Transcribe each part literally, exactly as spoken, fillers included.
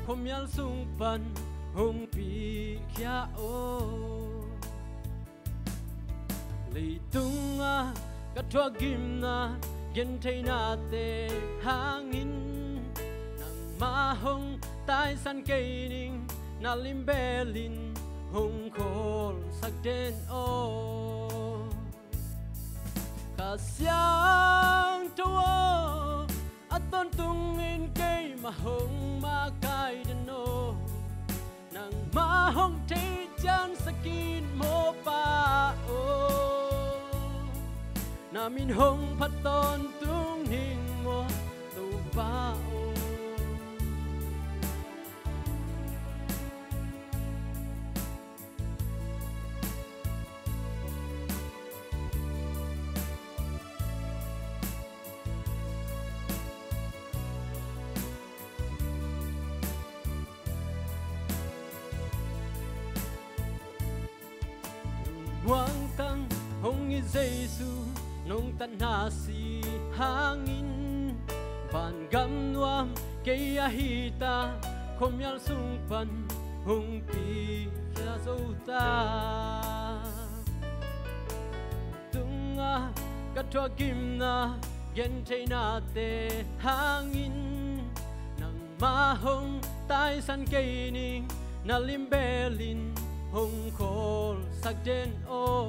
khuamial sung pan hong pikhia aw. Leitungah ka thuakgimna gentheinate hangin nangmah hong taisan kei ning, na limbelin hong khawlsak den aw. Kha Siangtho aw, a tawntungin keimah hong makaih den aw. Nangmah hong thei ciansak in maw Pa aw. Na min hong phat tawntung ning maw Topa aw. Muangtang hong it Jesu, nong tatna si hangin vangam nuam kei ahi ta, khuamial sung pan hong pikhia zo ta. Tungah ka thuakgimna gentheinate hangin nangmah hong taisan kei ning, na limbelin hong khawlsak den aw.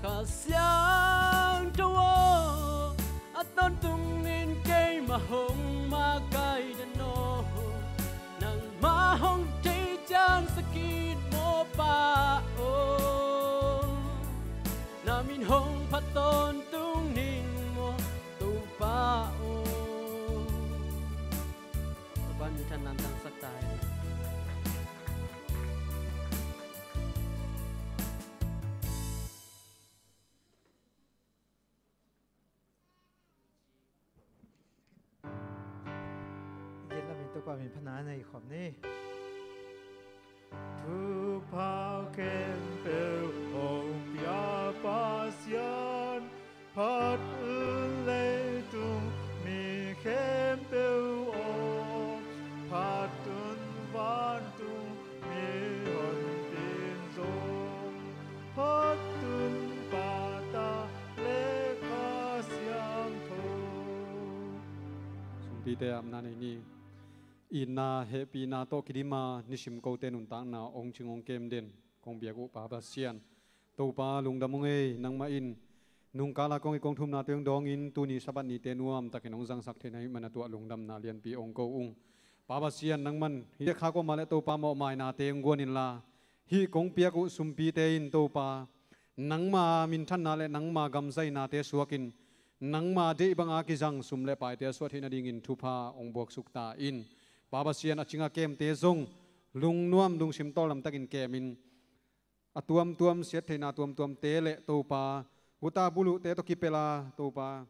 Kha Siangtho aw, a tawntungin keimah hong makaih den aw. Nangmah hong thei ciansak in maw Pa aw. Na min hong phat tawntung ning maw Topa aw. Topa minthanna tangsak ta hen. Gen lamin Topa min phatna nei khawm ni. Thupha khempeuh hong pia Pasian, phat un leitung mi khempeuh aw, phat un vantung mihonpin zong, phat un Pa, Ta le Kha Siangtho. Sumpite apna nei ni. Itna hehpihna tawh kidim a nisim kote nuntakna hong cing hong kem den kong biak uh Pa Pasian, Topa lungdam ung ei. Nangmah in nungkala kong it kong thumnate hong dawngin tuni Sabbath nite nuamtakin hong zangsak theihna ahih manin tua lungdamna lianpi hong ko ung. Pa Pasian, nangman hih kha kuamah le Topa mawhmainate hong guan inla, hih kong piak uh sumpite in Topa, nangma minthanna le nangma gamzainate suakin, nangma deih banga kizang sum le paite a suah theih nadingin thupha hong buaksuk ta in. Pa Pasian, a cinga kemte zong lungnuam lungsim tawldamtakin kemin, a tuamtuam siattheihna tuamtuamte le Topa, guta buluhte tawh kipela Topa,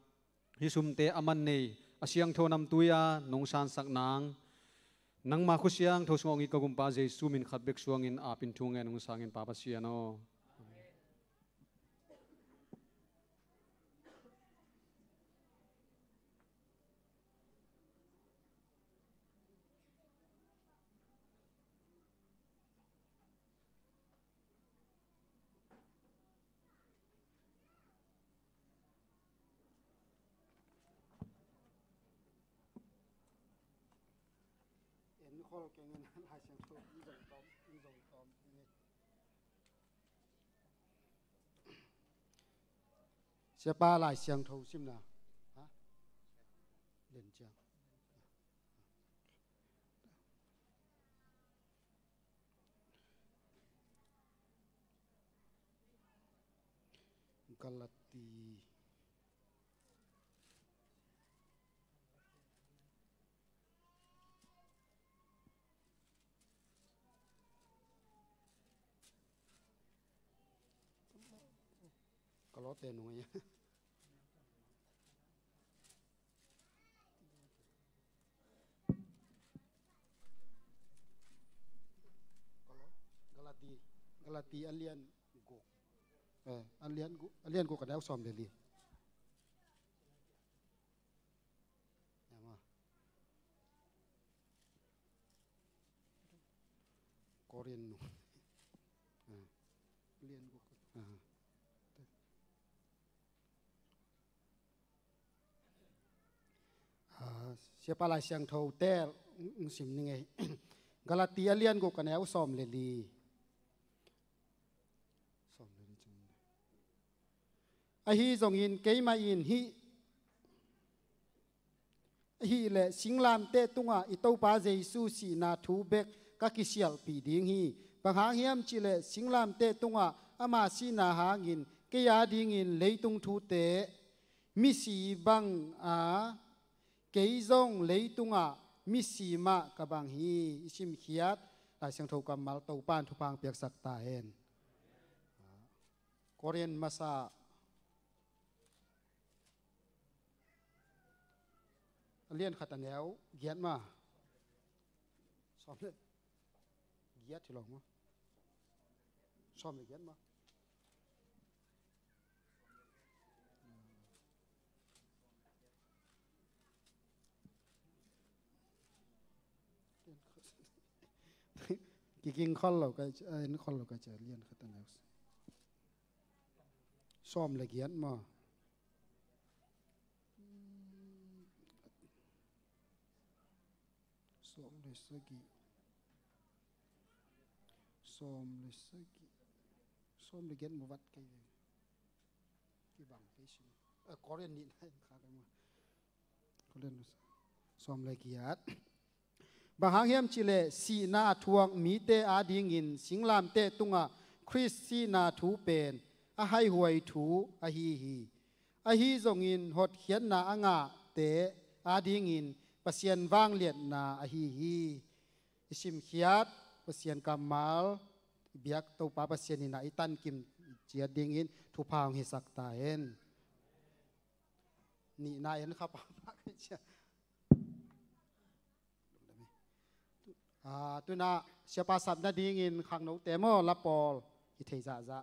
hih sumte a man nei, a siangtho namtui-a nong sansak nang, nangma khut siangtho sungah hong it ka Gumpa Jesu min khat bek suangin apin thu ngen hong sangin Pa Pasian aw. En khol keng in Lai Siangtho in zong tawm, in zong tawm. Siapa Lai Siangtho simna. Ha? Len ciang. Galati. Ka lawte nung a ia. Ka law, Galati, Galati a lian guk. Eh, a lian guk, a lian guk a neu sawm le li. Ama. Korin nu. Ah. Lian guk. Ah. Ah, Siapa Lai Siangtho tel, mm, sim ni ngei. Galati a lian guk a neu sawm le li. Sawm le li cang. Ahi zongin keimah in hih, hih leh singlamteh tungah i Topa Jesu sihna thu bek ka kisialhpih ding hi. Bang hang hiam cih leh singlamteh tungah ama sihna hangin kei adingin leitung thute misi bang a, kei zong leitungah misi mah ka bang hi. I simkhiat Lai Siangtho kammal Topa in thupha hong piaksak ta hen. Korin masa a lian khat a neu giat ma. Sawm le giat hi lo ma. Sawm le giat ma. Kiging khol lo ka, en khol lo ka cia lian khat a neu. Sawm le giat ma. Sawm le sagih. Sawm le sagih. Sawm le giat mu vat kei ve. Kibang kei sin. A, Korin nihna in kha kei ma. Korin sawm le giat. Bang hang hiam cih leh sihna a thuak mite adingin singlamteh tungah Khrist sihna thu pen a haihuai thu ahi hi. Ahi zongin hotkhiatna a ngahte adingin Pasian vangliatna ahi hi. I simkhiat Pasian kammal i biak Topa Pasian in a i tankim ciat dingin thupha hong hisak ta hen. Nihna en kha pahpah ka cia. Ah, tuna siapa sap nadingin khangnote maw, la pawl hi thei zahzah.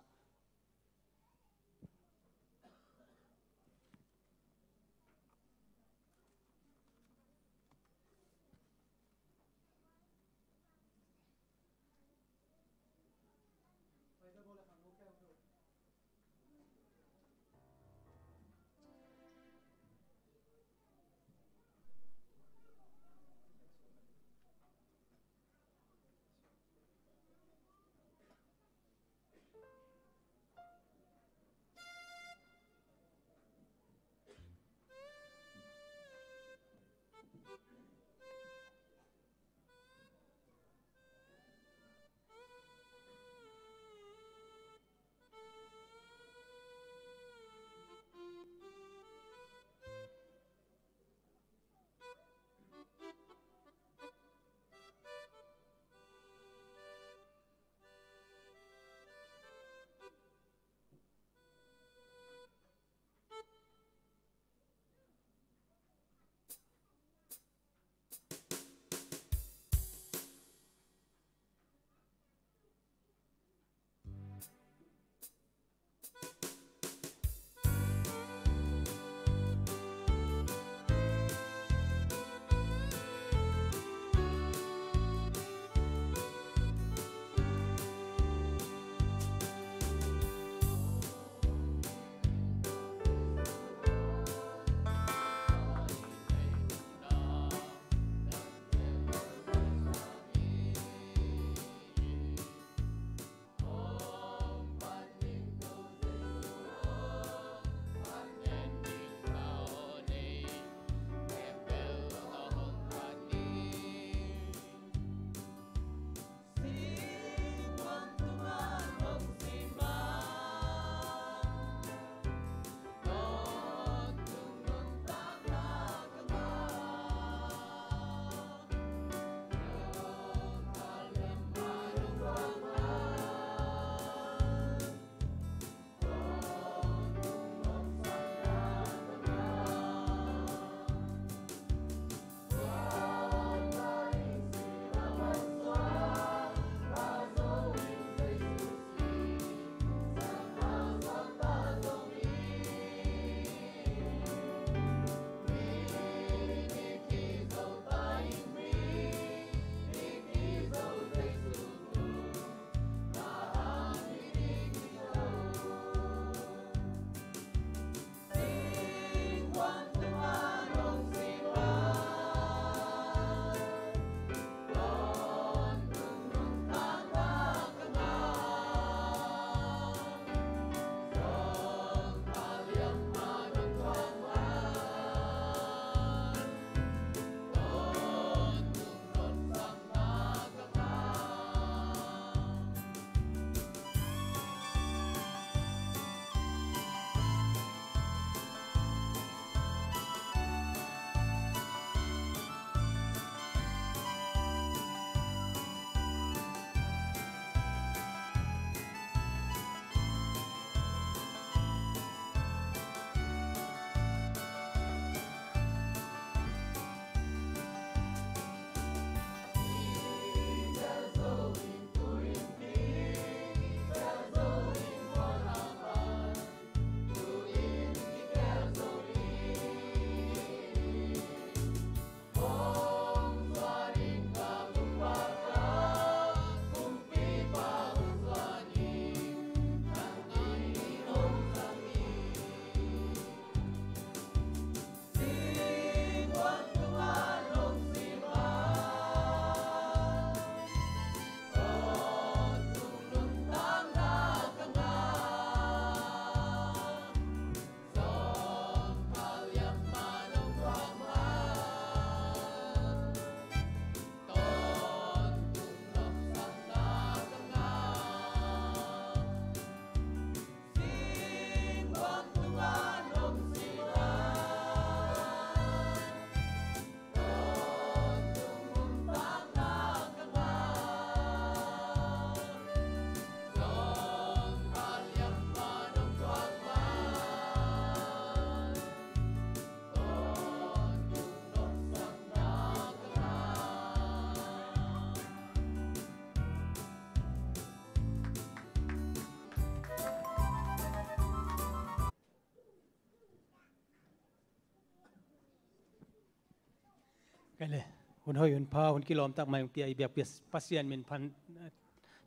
Kei le, hun hoih hun pha, hun kilawm tak mai hong pia i biakpi Pasian min phan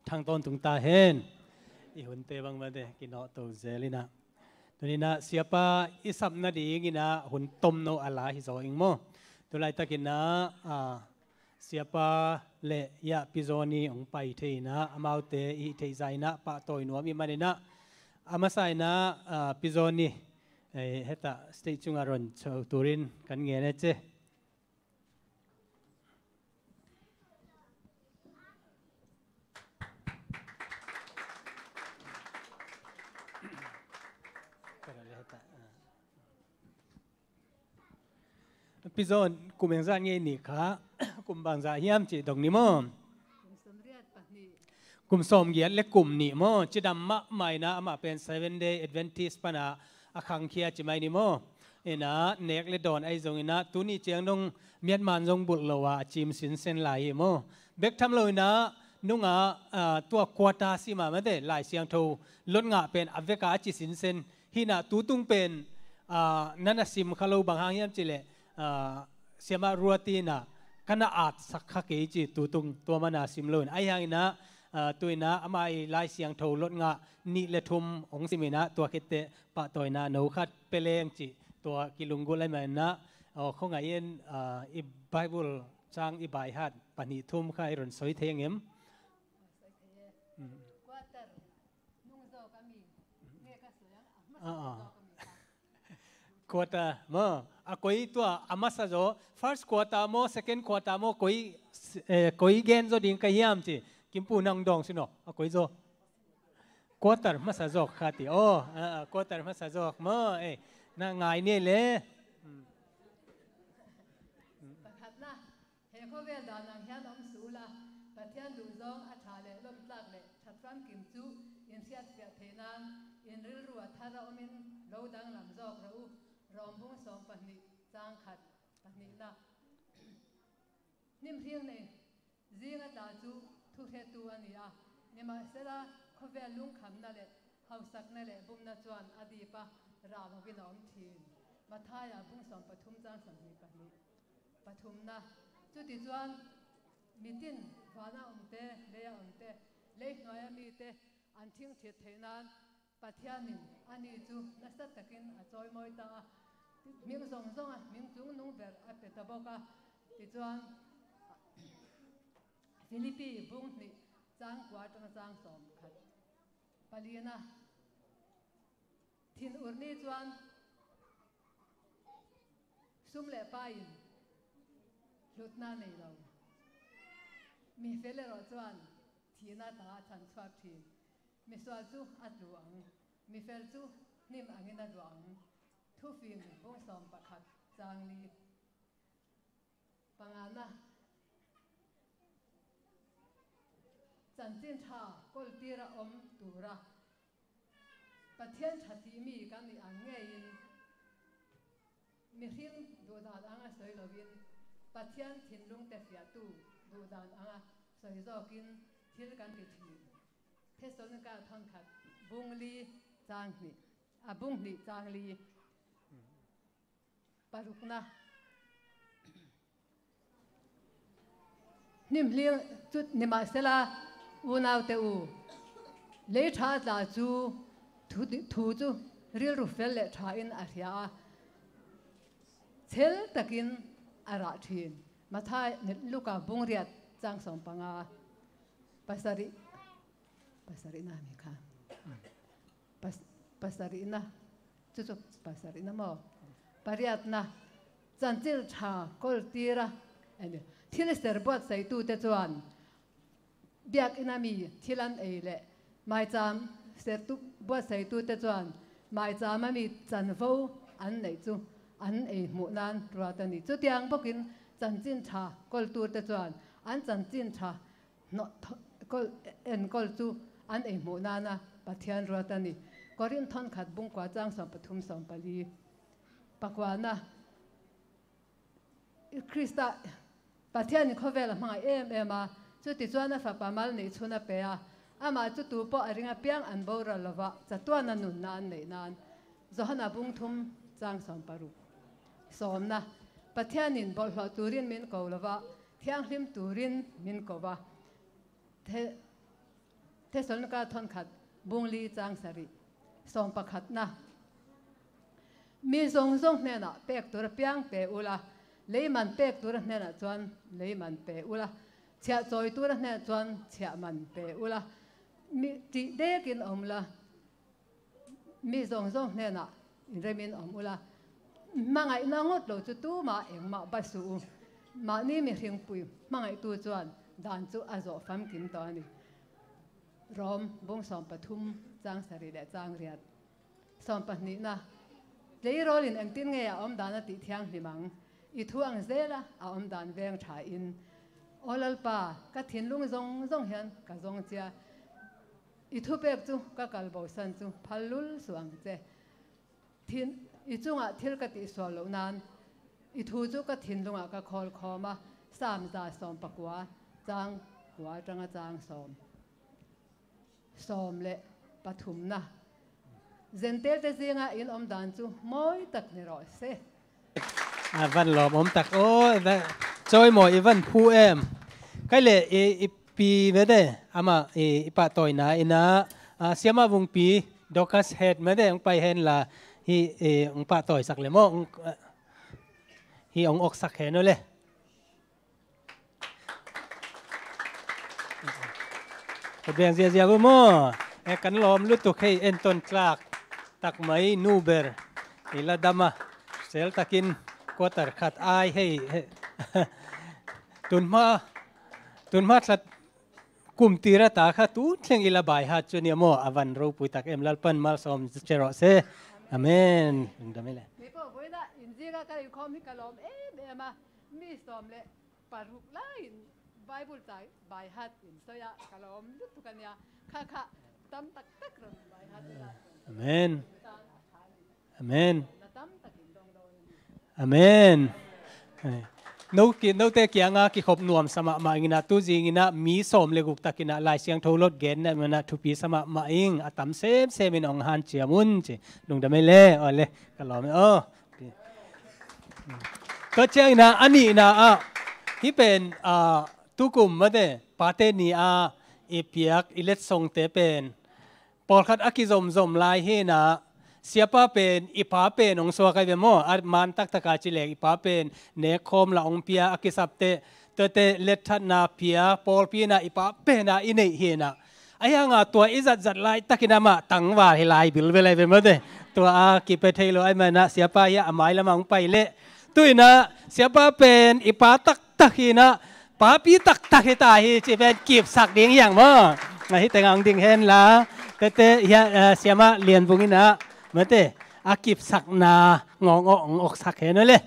thang tawntung ta hen. I hunte bang mate kinawhto zel inah. Tuninah siapa i sap nadinginah hun tomno a la hi zaw ing maw? Tulaitakinah, ah, siapa le iah Pi Zawni hong pai thei inah, amaute i hih theih zah inah pahtawi nuam i maninah, a masa inah, ah, Pi Zawni, eh, heta stage cungah ron cho turin kan ngen e ce. Pi Zawn, kum engzah ngei ni kha, kum bangzah hiam cih dong ni maw? Kum sawmgiat le kum nih maw? Cidam mahmah inah, amah pen Seven Day Adventist pana a khangkhia ci mai ni maw? Inah nek le dawn ahi zonginah tuni ciang dong miatman zong bulh lo a, a cim sinsen lai hi maw? Bek tham lo inah nungah, ah, tua quarter sima mate Lai Siangtho lot ngah pen a veka a ci sinsen hinah tutung pen, ah, nan a sim kha lo, bang hang hiam cihleh, ah, siamah ruatinah ka na atsak kha kei ci tutung tua mana sim loin ahi hanginah, ah, tuinah amah i Lai Siangtho lot ngah nih le thum hong siminah tua khitteh pahtawina no khat peleng cih tua kilunggulh ahi maninah, aw, khuangaih in, ah, i Bible cang i baihat pahnih thum kha i ron soi thei ngem? Ah, ah. Quarter maw, a koi tua a masa zaw, first quarter maw, second quarter maw, koi, eh, koi gen zaw ding ka hiam ci. Kimpu nang dawng sin aw, a koi zaw. Quarter masa zawk kha ti aw, ah, ah, quarter masa zawk maw, eh, na ngai ni le. Hmm. He khawvel dan ang hian om suh ula, Pathian duhzawng a ṭha leh lawmtlak leh ṭhat famkim chu inhriatfiah theih nan, inrilru a thar a awmin lo danglam zawk rawh u. Rom bung sawm pahnih chang khat pahnihna. Hnim hring nei zinga ta chu thuhretu a ni a, nimahsela khawvel lungkhamna leh hausakna leh bumna chuan a dipa rah lovin a awm ṭhin. Mathaia bung sawm pathum chang sawmhnih pahnih. Pathumna, chutichuan mitin vana awmte, leia awmte, lei hnuaia mite an thingthit theih nan Pathianin ani chu nasa takin a chawimawi ta a, hming zawng zawnga hming chungnung ber a pe ta bawk a. Tichuan, Philippi bung hnih chang kua aṭanga chang sawm khat. Palina, thinur ni chuan sum leh paiin hlutna nei lo. Mi fel erawh chuan thihna ta a chhan chhuak ṭhin. Misual chu a tlu ang, mi fel chu hnim angin a luah ang. Thufing bung sawm pakhat chang li. Pangana, chanchin ṭha kawltira awm tura Pathian ṭha tih mi kan nih ang ngeiin, mihring duhdan anga sawi lovin, Pathian thinlungte fiahtu duhdan anga sawi zawkin thil kan ti ṭhin. Thessalonika thawn khat bung li chang hnih, a bung hnih chang li. Parukna. Hnim hring chu nimahsela, unaute u, lei ṭha tla chu thu, thu chu rilru fel leh ṭhain a hria a, chhel takin a rah ṭhin. Mathaia, Luka bung riat chang sawm panga. Pasarih, pasarihna mi kha. Pas-, pasarihna, chu chu pasarihna maw? Pariatna, chanchin ṭha kawltira, enge, thil ser buatsaitute chuan biakinn a mi thil an ei leh maicham sertu buatsaitute chuan maicham a mi chanvo an neih chu an ei hmuh nan ruat a ni. Chutiang bawkin chanchin ṭha kawltute chuan an chanchin ṭha hnawh thaw-, kawl, enkawl chu an ei hmuh nana Pathian ruat a ni. Korin thawn khat bung kua chang sawm pathum sawm pali. Pakuana, Krista, Pathianin khawvel a hmangaih em em a, chutichuan a fapa mal neih chhun a pe a, amah chu tu pawh a ring apiang an boral lova, chatuana nunna an neih nan. Johana bung thum chang sawm paruk. Sawmna, Pathian in bawlhhlawh turin min ko lo a, thianghlim turin min ko a. The-, Thessalonika thawn khat, bung li cang sarih, sawm pakhatna. Mi zongzong hnenah pek tura piang pe ula, leiman pek tura hnenah chuan leiman pe ula, chiah chawi tura hnenah chuan chiah man pe ula, mi ṭih dekin awm la, mi zongzong hnenah inremin awm ula. Hmangaihna ngawt lo chu tuma engmah ba suh u. Mahni mihringpui hmangaihtu chuan dan chu a zawh famkim tawh a ni. Rom bung sawm pathum, chang sarih leh chang riat. Sawm pahnihna. Tleirawlin engtin ngeia awm dan a tih thianghlim ang? I thu ang zela a awm dan veng ṭha in. Aw Lalpa, ka thinlung zongzong hian ka zawng che a, i thupek chu ka kalbosan chu phal lul suh ang che. Thin, i chungah thil ka tihsual loh nan, i thu chu ka thinlungah ka khawl khawm a. Sam za sawm pakua, chang kua aṭanga chang sawm. Sawm leh pathumna. Zentelte zinga in awm dan chu mawi tak ni rawh se. A van lawmawm tak aw, chawimawi i van phu em. Kei leh i, i pi mete, amah i, i pahtawina ina, a, Siamah Vungpi, Dorcas Head mete, hong pai hen la, hi, i, hong pahtawisak leh maw, hong, a, hi hong awksak hen aw le. Ka biang ziazia bu maw? E, kan lawm lutuk hei, Anton Clark tak mai, nu ber, i la dam a, sel takin quarter khat ai hei, hei. Tunhma, tunhma thlat kum tira ta kha tu thleng i la bai hat chu nia maw, a van ropui tak em, Lalpan malsawm che rawh se. Amen. Lungdam i le. Ni pawh buaina in zinga ka inkhawm hi ka lawm em em a, mi sawm leh paruk laiin Bible chai bai hat in sawi a ka lawm lutuk a nia. Kha kha tam tak tak rawh bai hat in la. Amen. Amen. Amen. No ki, note kianga kikhop nuamsa mahmah ing ina, tu zing ina mi sawm leh guk tak ina Lai Siangtho lot genna ina thupi sa mahmah ing, a tam semsem in hong hanciam un ci. Lungdam ei le, aw le, ka lawm e aw. Tua ciang ina, a nihna ah, hih pen, ah, tukum mate, pate ni a i piak, i letsongte pen, pawlkhat a kizomzom lai hi ina, Siapa pen, i pa pen hong suak ai ve maw, a man taktaka ci leng, i pa pen nekkhawm la hong pia, a kisapte, tuate letthatna pia, pawlpi ina i pa pen a i neih hi ina. Ahi hanga tua i zatzat lai takin amah tangval hi lai bilbel ai ve mawte. Tua a kipia thei lo ai mana, Siapa hi a mai lama hong pai leh. Tu ina, Siapa pen i pa taktak hi ina, papi taktak hi ta hi, ci pen kipsak ding hiang maw. Ahi tengah hong ding hen la. Tete, hia, eh, Siama Lianvung ina, mawte, a kipsakna ngawng awk, ngawng awksak hen aw le.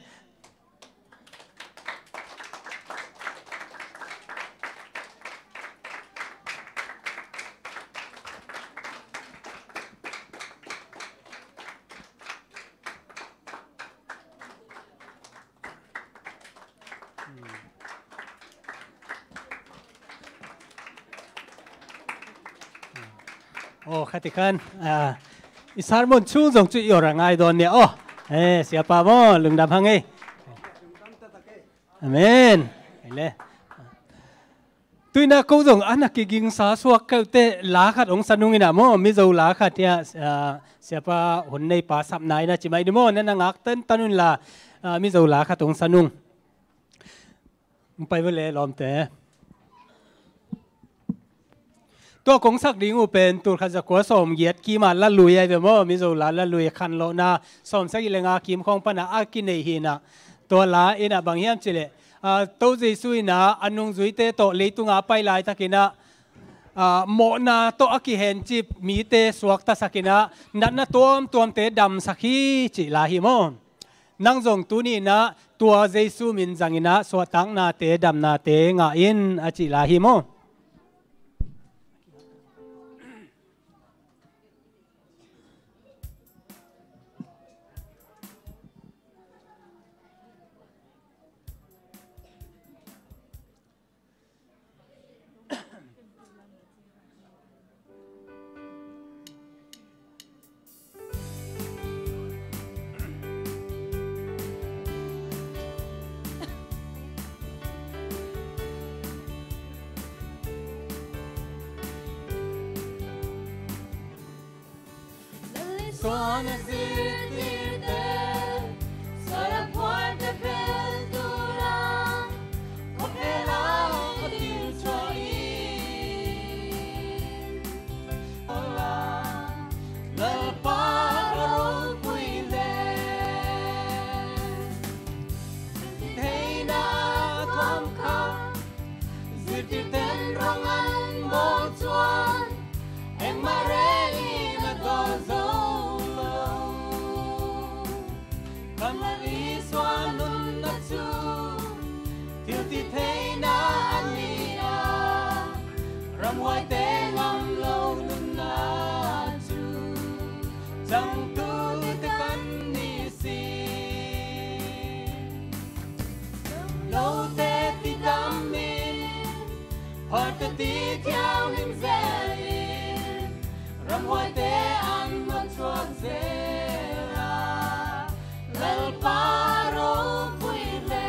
Aw, khati khan, ah, i sermon chung zong chu i awr a ngai dawn nia. Aw, eh, Siapa maw, lungdam hang ei. Amen. Ei le. Tuina ko zong a na kigingsa suak keuhte la khat hong sa nung ina maw, Mizo la khat hia, ah, Siapa hun nei pa sapna ina ci mai ni maw, na na ngak tantan un la, ah, Mizo la khat hong sa nung. Hong pai vele lawmte. Tua kong sak ding uh pen tulkhat zakua sawm giat kima la lui ai ve maw, Mizo la la lui khanlawhna sawm sagih le nga kim khawng pana a kinei hi ina. Tua la ina bang hiam ci leh, ah, To Jesu ina a nungzuite tawh leitunga pai laitak ina, ah, mawhna tawh a kihencip mite suaktasak ina, natna tuamtuamte damsak hi cih la hi maw. Nang zong tuni ina tua Jesu min zang ina suahtaknate, damnate ngah in a cih la hi maw. Tua na zirtirte, sual a phualte pel tura, khuaphela hong tilthuah in. Lalpa ka ropui le, theihna tuam kha, zirtirten rong an bawl chuan, engmah rengin a dawl zo lo. Kammal Isua nunna chu thilti theihna a ni a, ramhuaite ngam lo nunna chu changtute kan ni si. Lote tidam in, phalte ti thianghlim zelin, ramhuaite an hmachhuak zela, Lalpa ropui le.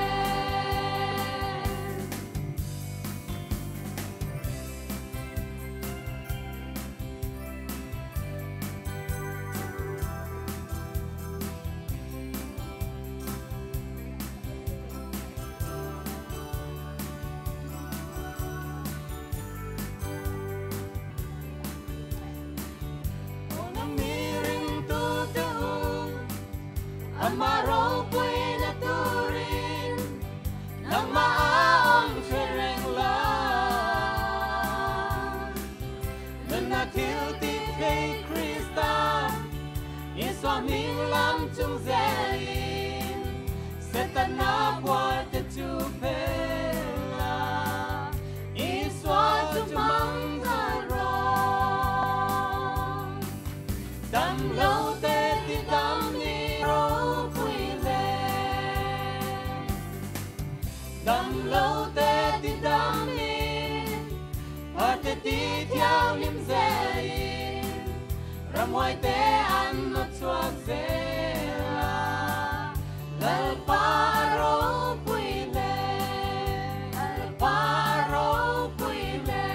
Nang mi ringtute uh, ama ropuina turin, nangmah a om thei reng la. Nunna thilti thei Krista, Isua hming lam chung zelin, Setana pualte chu phel la, Isua chu mangthang rawh. Dam lote tidam ni ropui le. Dam lote tidam in, phalte ti thianghlim zelin, ramhuaite an hmachhuak zela, Lalpa ropui le, Lalpa ropui le,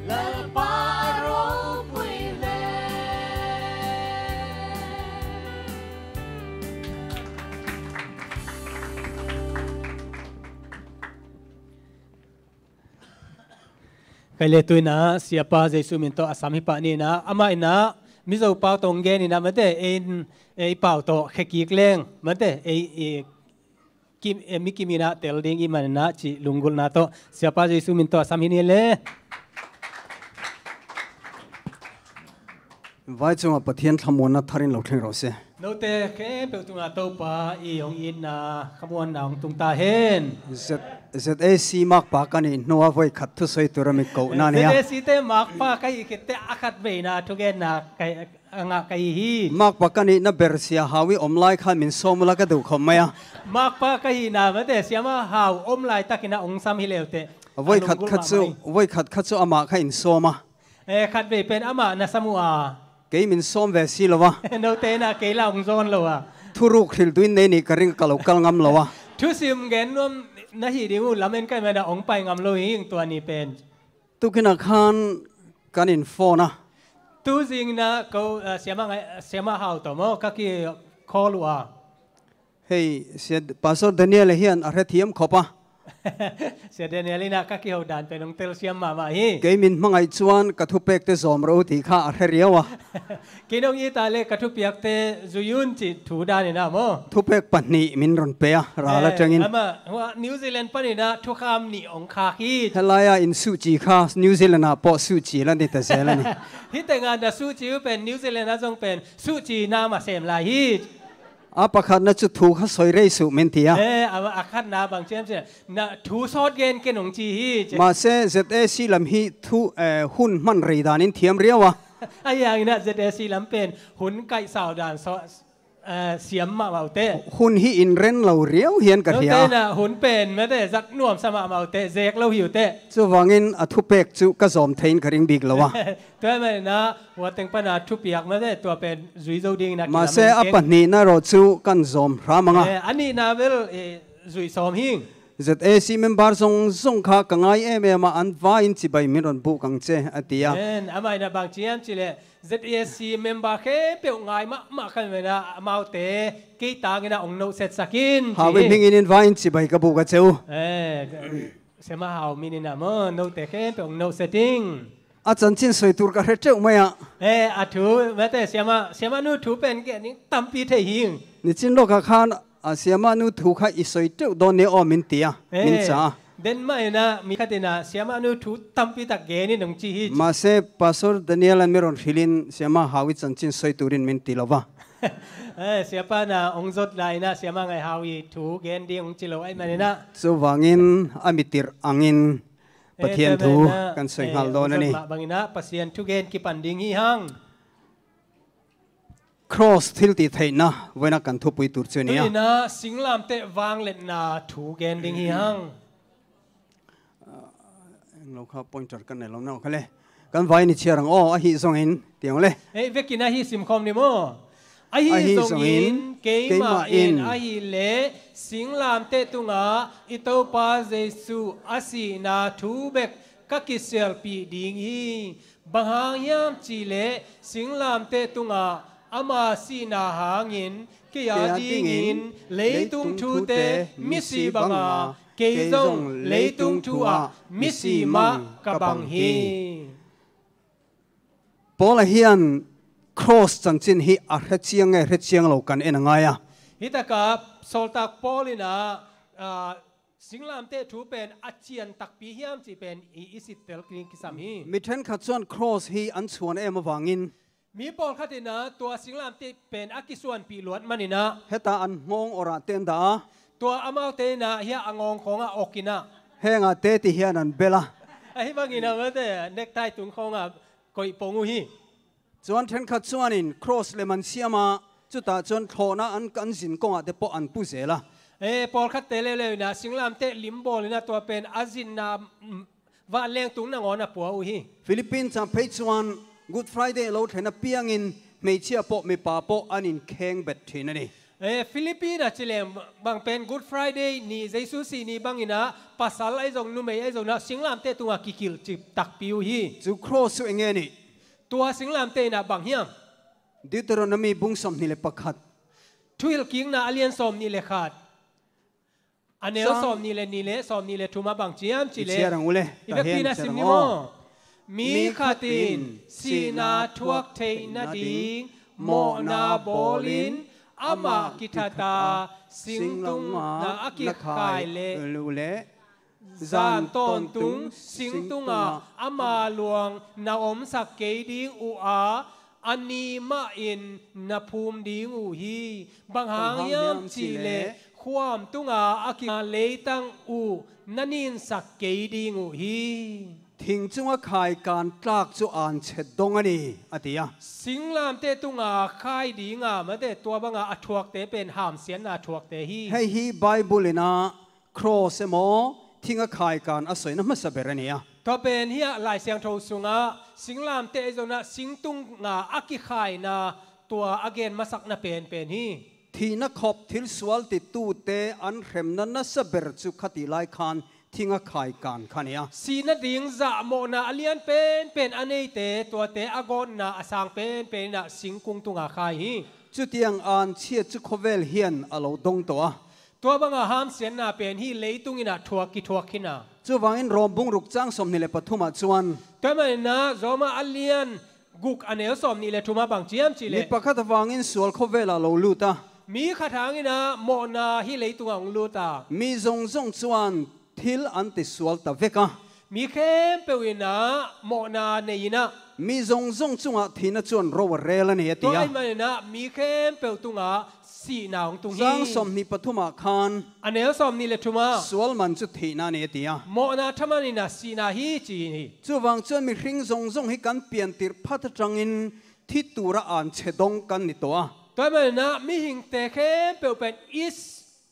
Lalpa ropui le. Kei le tu-in ah Siapa Jesu min tawh a sam hi pah ni-in ah, amah in ah Mizo pau tawh hong gen in ah, mate, ei in, ei pau tawh khekik leng, mate, ei, ei kim, ei mi kim in ah tel ding i hih manin ah cih lunggulhna tawh Siapa Jesu min tawh a sam hi ni le. Vai cungah Pathian thlamuanna tharin lo thleng rawh se. Note khempeuh tungah Topa i hong itna khamuanna hong tung ta hen. Z-, Z A C makpa ka nih hnuah voi khat thusawi tura mi kohna nia. Z A C te makpa ka hih khit teh a khat veina thugenna ka, a ngah ka hi hi. Makpa ka nihna ber Sia Hau i om lai khan min sawm ula ka duh khawp mai a. Makpa ka hihna mate Siama Hau om laitakin a hong sam hi leu teh. A voi khat khat chu, voi khat khat chu amah kha in sawm a. Eh, khatvei pen amah na sam uh a. Kei min sawm ve si lo a. Note in ah kei la hong zawn lo a. Thuruk hrilh duin nei nih ka ring ka lo kal ngam lo a. Thusim gen nuam na hi ding uh lamen ka hih manin ah hong pai ngam lo hi ing tua ni pen. Tukin ah khan kan in phone a. Tu zing in ah ko, ah, Siama ngai, Siama Hau tawh maw ka ki call uh a. Hei, Sia, Pastor Daniel hian a hrethiam khawp a. Sia Daniel in ah ka kiho dan pen hong telsiam mahmah hi. Kei min hmangaih chuan ka thupekte zawm rawh u tih kha a hre riau a. Kei nong it a le ka thupiakte zui un cih thu dan in ah maw. Thupek pahnih min rawn pe a, ral aṭangin. Eh, amah, hua New Zealand panin ah thukham nih hong khak hi. Helaia in suhchi kha New Zealand ah pawh suhchi la ni ta zel a ni. Hih tengah na suhchi uh pen New Zealand ah zawng pen suhchina mah sem lai hi. A pakhatna chu thu kha sawi rei suh min ti a. Eh, a, a khatna bang chiam chiam. Na thu sawt gen ken hong chi hi. Mahse, Z A C lam hi thu, eh, hun hman rei danin thiam riau a. Ahi hangin ah Z A C lam pen hun kaihsau dan saw, eh, siam mahmah uh teh. Hun hi in ren lo riau hian ka hria. Note in ah hun pen mate zat nuamsa mahmah uh teh, zek lo hi uh teh. Chuvangin a thupek chu ka zawm theiin ka ring bik lo a. Tua hi manin ah, hua teng pana thupiak mate, tua pen zui zo dingin a kilam keng. Mahse, a pahnihna erawh chu kan zawm hram ang a. Eh, a nihna bel, eh, zui sawm hing. Z A C member zongzong kha ka ngai emem a, an vai-in cibai min ron buh kang ce, a ti a. Amen. Amah in a bang ci hiam cih leh, Z A C member khempeuh ngai mahmah ka hi manin ah, amaute kei tangin ah hong nohsetsak in, ci hi. Hau in hming in vai-in cibai ka buh ka ce uh. Eh, Siama Hau min in ah maw, note khempeuh hong nohset ing. A chanchin soi tur ka hre teuh mai ah. Eh, a thu, mate, siama, siamanu thu pen gen ding tampi thei hi. Nicin lawkah khan, a siamanu thu kha i soi teuh dawn ni aw, min ti a, eh, min ca a. Den mah in ah, mi khat in ah siamanu thu tampi tak gen in hong ci hi. Mahse, Pastor Daniel in min ron hrilh in, Siama Hau i chanchin soi turin min ti lo va. Eh, siapa in ah hong zot lai in ah, Siama Ngai Hau i thu gen ding hong ci lo ahih manin ah. Chuvangin a mitir angin Pathian thu kan soi nghal dawn a ni. Bangin ah Pasian thugen kipan ding hi hang. Cross thiltihtheihna, vawiina kan thupui tur cu ni a. Tu-in ah singlamteh vangliatna thu gen ding hi hang. Eng lo kha pointer kan nei lo na kha le. Kan vai ni ciar ang aw, ahi zongin, tiang le. Ei, vekin ahi simkhawm ni maw? Ahi zongin, keimah in ahih leh singlamteh tungah i Topa Jesuh a sihna thu bek ka kisialpih ding hi. Bang hang hiam cih leh singlamteh tungah ama sihna hangin kei a dingin leitung thute misi banga kei zong leitung thu ah misi mah ka bang hi. Paul a hian cross chanchin hi a hre ciang nge hre ciang lo kan en a ngai a. Hi takah sawltak Paul in ah, ah, singlamteh thu pen a cian takpi hiam cih pen i, i sittel ding kisam hi. Mi ṭhenkhat chuan cross hi an chuan em avangin. Mi pawlkhat in ah tua singlamteh pen a kisuanpih luat manin ah. Heta an nghawng awrah te an dah a. Tua amaute in ah hiah a ngawng khawngah awk in ah. Hengah te ti hian an bel a. Ahi bangin ah mate, necktie tung khawngah koih pong uh hi. Chuan ṭhenkhat chuanin cross lem an siam a, chutah chuan thlawhna an, an zin kawngah te pawh an pu zel a. Eh, pawlkhatte leuleu in ah singlamteh lim bawl in ah tua pen a zinna, mm, vanleng tung nangawn a pua uh hi. Philippines ah phei chuan Good Friday lo thlen apiangin hmeichhia pawh mipa pawh an inkheng bet ṭhin a ni. Eh, Philippines ah ci leng bang pen Good Friday ni, Jesu sih ni bangin ah pasal ahi zong numei ahi zong ah singlamteh tungah kikilh cip takpi uh hi. Chu cross chu eng nge ni? Tua singlamteh in ah bang hiam? Deuteronomy bung sawmhnih le pakhat. Thuhilhkikna a lian sawmhnih le khat. A neu sawmhnih le nih le sawmhnih le thum ah bang ci hiam cih leh. I vekpi-in a sim ni maw? Mi khat in sihna thuak theih nading mawhna bawlin amah kithat a, singtungah a kikhai leh zan tawntung singtungah ama luang na omsak kei ding uh a, a ni mahin na phum ding uh hi. Bang hang hiam cih leh khuam tunga a kikha leitang uh na ninsak kei ding uh hi. Thing chunga khaikan tlak chu an chhe dong a ni, a ti a. Singlamteh tunga khai dinga mate tua banga a thuakte pen hamsiatna thuakte hi. Hei hi Bible in ah cross emaw, thinga khaikan a sawina hmasa ber a ni a. Tua pen hiah Lai Siangtho sungah singlamteh ahi zongin ah singtunga a kikhaina tua a gen masakna penpen hi. Thihna khop thil sual titute an hremna nasa ber chu khati lai khan thinga khaikan kha ni a. Sihna ding zah mawhna a lian penpen a neite tuate a gawtna a sang penpen in ah singkung tunga khai hi. Chutiang an chiat chu khawvel hian a lo dong tawh a. Tua banga hamsiatna pen hi leitung in ah thuak kithuak khin a. Chuvangin Rom bung ruk chang sawmhnih le pathum ah chuan. Tua manin ah Rom a lian guk a neu sawmhnih le thum ah bang ci hiam cih leh. Mi pakhat avangin sual khawvelah lo lut a. Mi khat hangin ah mawhna hi leitungah hong lut a. Mi zawngzawng chuan thil an ti sual ta vek a. Mi khempeuh in ah mawhna nei in ah. Mi zawngzawng chungah thihna chuan ro a rel a ni a ti a. Tua ahih manin ah mi khempeuh tungah sihna hong tung hi. Chang sawmhnih pathum ah khan. A neu sawmhnih le thum ah. Sual man chu thihna a ni a ti a. Mawhna thaman in ah sihna hi ci hi. Chuvang chuan mihring zawngzawng hi kan piantirh phat aṭangin thi tura an chhe dong kan ni tawh a. Tua ahih manin ah mihingte khempeuh pen i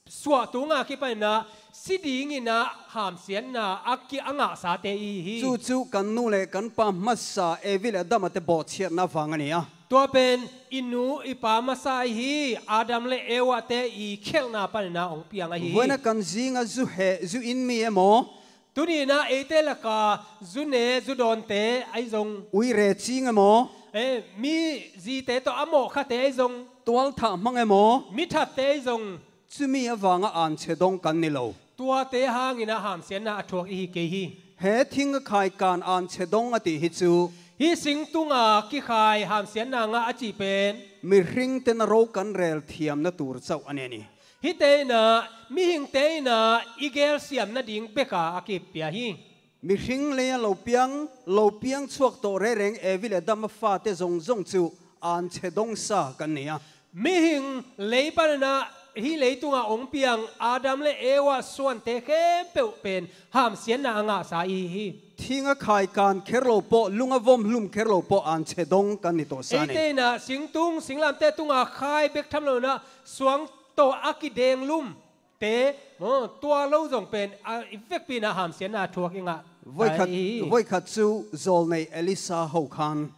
suah tunga kipan in ah si dingin ah hamsiatna a ki a ngahsate i hi. Chu chu kan nu leh kan pa hmasa Evi leh Adama te bawhchhiatna vang a ni a. Tua pen i nu i pa masa ahi Adam le Eva te i khelhna panin ah hong piang ahi hi. Vawiina kan zinga zu he, zu in mi emaw, tuni-in ah eite laka zu ne zu dawnte ahi zong, uire cing emaw, eh, mi zite tawh a mawhkhate ahi zong, tualthah hmang emaw, mi thatte ahi zong, cumi avanga anchhe dong kan ni lo. Tuate hangin ah hamsiatna a thuak i hi kei hi. He thing a khaikan anchhe dong a tih hi cu, hih sing tunga kikhai hamsiatna ngah a cih pen, mihringte na ro kan rel thiamna tur cauh a ni a ni. Hihte in ah mihingte in ah i gelsiam nading beka a kipia hi. Mihring lei-a lo piang, lo piang chuak tawh rereng Evi le Adam a fate zongzong cu anchhe dongsa kan ni a. Mihing lei panin ah hih leitungah hong piang Adam le Eva suante khempeuh pen hamsiatna a ngahsa i hi hi. Thing a khaikan kher lo pawh, lung a vom hlum kher lo pawh anchhe dong kan ni tawhsa ni. Eite in ah singtung singlamteh tunga khai bek tham lo-in ah suang tawh a kidenglum te, maw, tua lo zong pen a i vekpi-in ah hamsiatna thuak i ngah. Voikhat, hi hi. Voikhat cu zawlnei Elisha ho khan,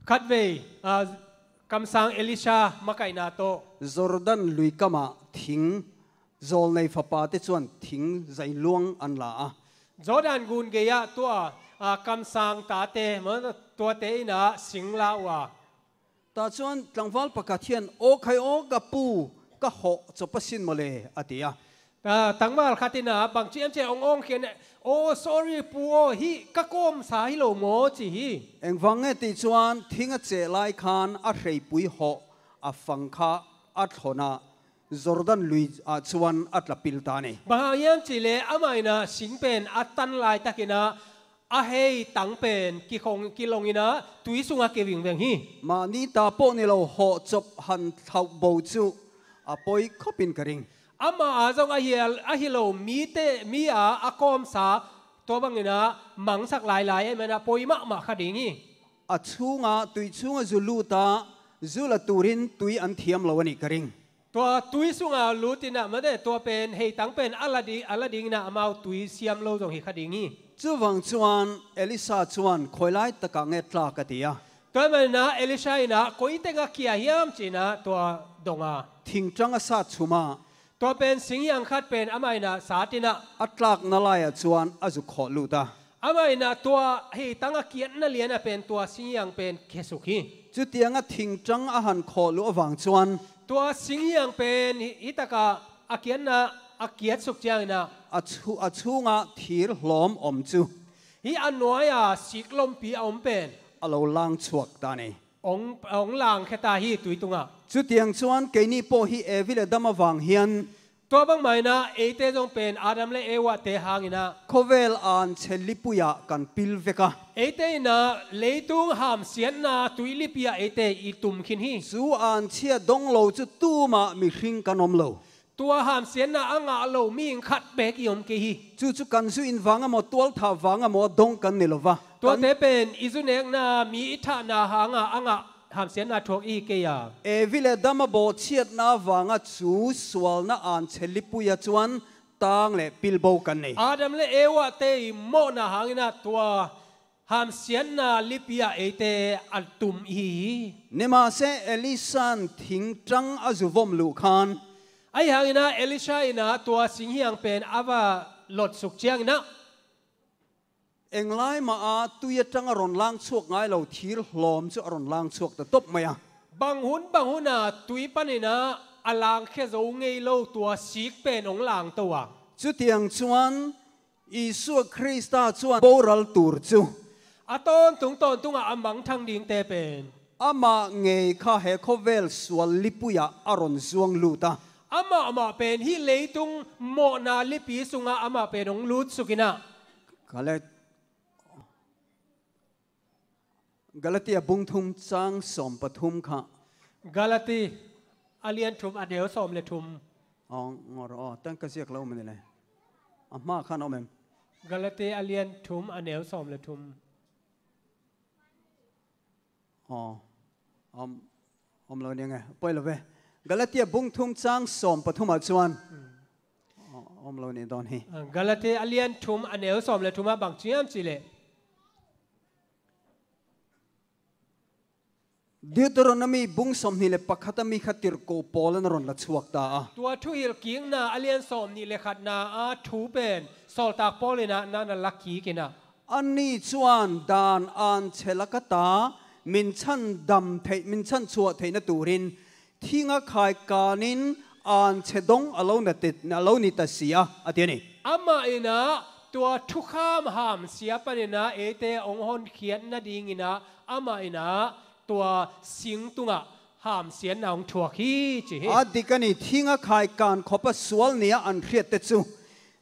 khatvei, a, kamsang Elisha makaihna tawh Jordan lui kamah thing, zawlnei fapate cuan thing zailuang an la a. Jordan gun gei-ah tua, a, kamsang tate, maw, tuate in ah sing la uh a. Tah chuan tlangval pakhat hian, "Aw khai aw ka pu, ka hawh chawp a sin mawle," a ti a. Ta, tlangval khat in ah bang ci em ci a hong awngkhia, "Aw, sorry pu aw, hih ka kawmsa hi lo maw?" ci hi. Engvang nge tih chuan thing a cheh lai khan a hreipui hawh a fang kha a thlawn a, Jordan lui ah chuan a tla pil ta ni. Bang hang hiam cih leh amah in ah sing pen a tan laitakin ah a hei tang pen kikhong, kilongin ah tui sungah kivingveng hi. Mahni ta pawh ni lo, hawh chawp han thlauh bo chu a pawi khawpin ka ring. Amah a zong a hi, a hi lo mite, mi a, a kawmsa, tua bangin ah mangsak lailai ahih manin a pawi mahmah kha ding hi. A chhungah, tui chhungah zu lut a, zu la turin tui an thiam lo a nih ka ring. Tua tui sungah lutin ah, mate, tua pen hei tang pen a la di, a la dingin ah amau tui siam lo zong hi kha ding hi. Chuvang chuan Elisha chuan, "Khawi lai takah nge tlak?" a ti a. Tua ahih manin ah Elisha in ah, "Koi tengah kia hiam?" ci-in ah tua dong a. Thingtang a sat chhum a. Tua pen singhiang khat pen amah in ah satin ah, a tlakna laiah chuan a zuk khawh lut a. Amah in ah tua hei tang a kiatna lianah pen tua singhiang pen khesuk hi. Chutianga thingtang a han khawh luh avang chuan, tua singhiang pen hi, hi takah a kiatna, a kiatsuk ciangin ah, a chhu-, a chhungah thir hlawm awm chu, hi a nuai-a sik lawmpi a awm pen, a lo lang chhuak ta ni. Hong, hong langkhia ta hi tui tungah. Chutiang chuan keini pawh hi Evi le Adam avang hian, tua bangmah in ah eite zong pen Adam le Eva te hangin ah, khawvel anchhe lipuiah kan pil vek a. Eite in ah leitung hamsiatna tuilipi-ah eite i tum khin hi. Chu anchhe dong lo chu tumah mihring kan awm lo. Tua hamsiatna a ngah lo mihing khat beek i om kei hi. Chu chu kan zu in vang emaw, tualthah vang emaw a dong kan ni lo va. Tuate pen i zu nekna, mi i thahna hangah a ngah hamsiatna thuak i hi kei a. Evi le Adam a bawhchhiatna vanga chu sualna anchhe lipuia chuan tang leh pilbo kan nei. Adam le Eva te i mawhna hangin ah tua hamsiatna lipi-ah eite a tum i hi hi. Nimahse, Elisan thingtang a zu vom luh khan, ahi hangin ah Elisha in ah tua singhiang pen a va lotsuk ciangin ah, englai mah a tui atanga rawn lang chhuak ngai lo, thir hlawm chu a rawn lang chhuak ta tawp mai a. Bang hun, bang hun a tui panin ah a langkhia zo ngei lo tua sik pen hong lang to a. Chutiang chuan Isua Krista chuan boral tur chu, a tawntung tawntungah a mangthang dingte pen, amah ngei kha he khawvel sual lipuiah a rawn zuang lut a. Amah mah pen hih leitung mawhna lipi sungah amah pen hong lut sukin ah. Galat-, Galatia bung thum chang sawm pathum kha. Galati a lian thum a neu sawm le thum. Aw, ngawr aw, tan ka ziak lo mani le. A hma khan awm em? Galati a lian thum a neu sawm le thum. Aw, awm, awm lo ning e, pawi lo ve. Galatia bung thum chang sawm pathumah chuan, aw, awm lo nih dawn hi. Ah, Galati a lian thum a neu sawm le thumah bang ci hiam cih leh, Deuteronomy bung sawmhnih le pakhat a mi kha tirhkoh pawl in a ron la chuak ta a. Tua thuhilhkikna a lian sawmhnih le khatna a thu pen Sawltak Paul in ah na na la kik in ah. Anni cuan dan anchhe lak a ta, minchan dam theih, minchan chuah theihna turin, thinga khaikan in anchhe dong a lo na te, a lo ni ta si a, a ti a ni. Amah in ah tua thukham hamsia panin ah eite hong honkhiat nadingin ah amah in ah tua sing tungah hamsiatna hong thuak hi, ci hi. A dik a ni, thinga khaikan khop a sual ni-a an hriatte cu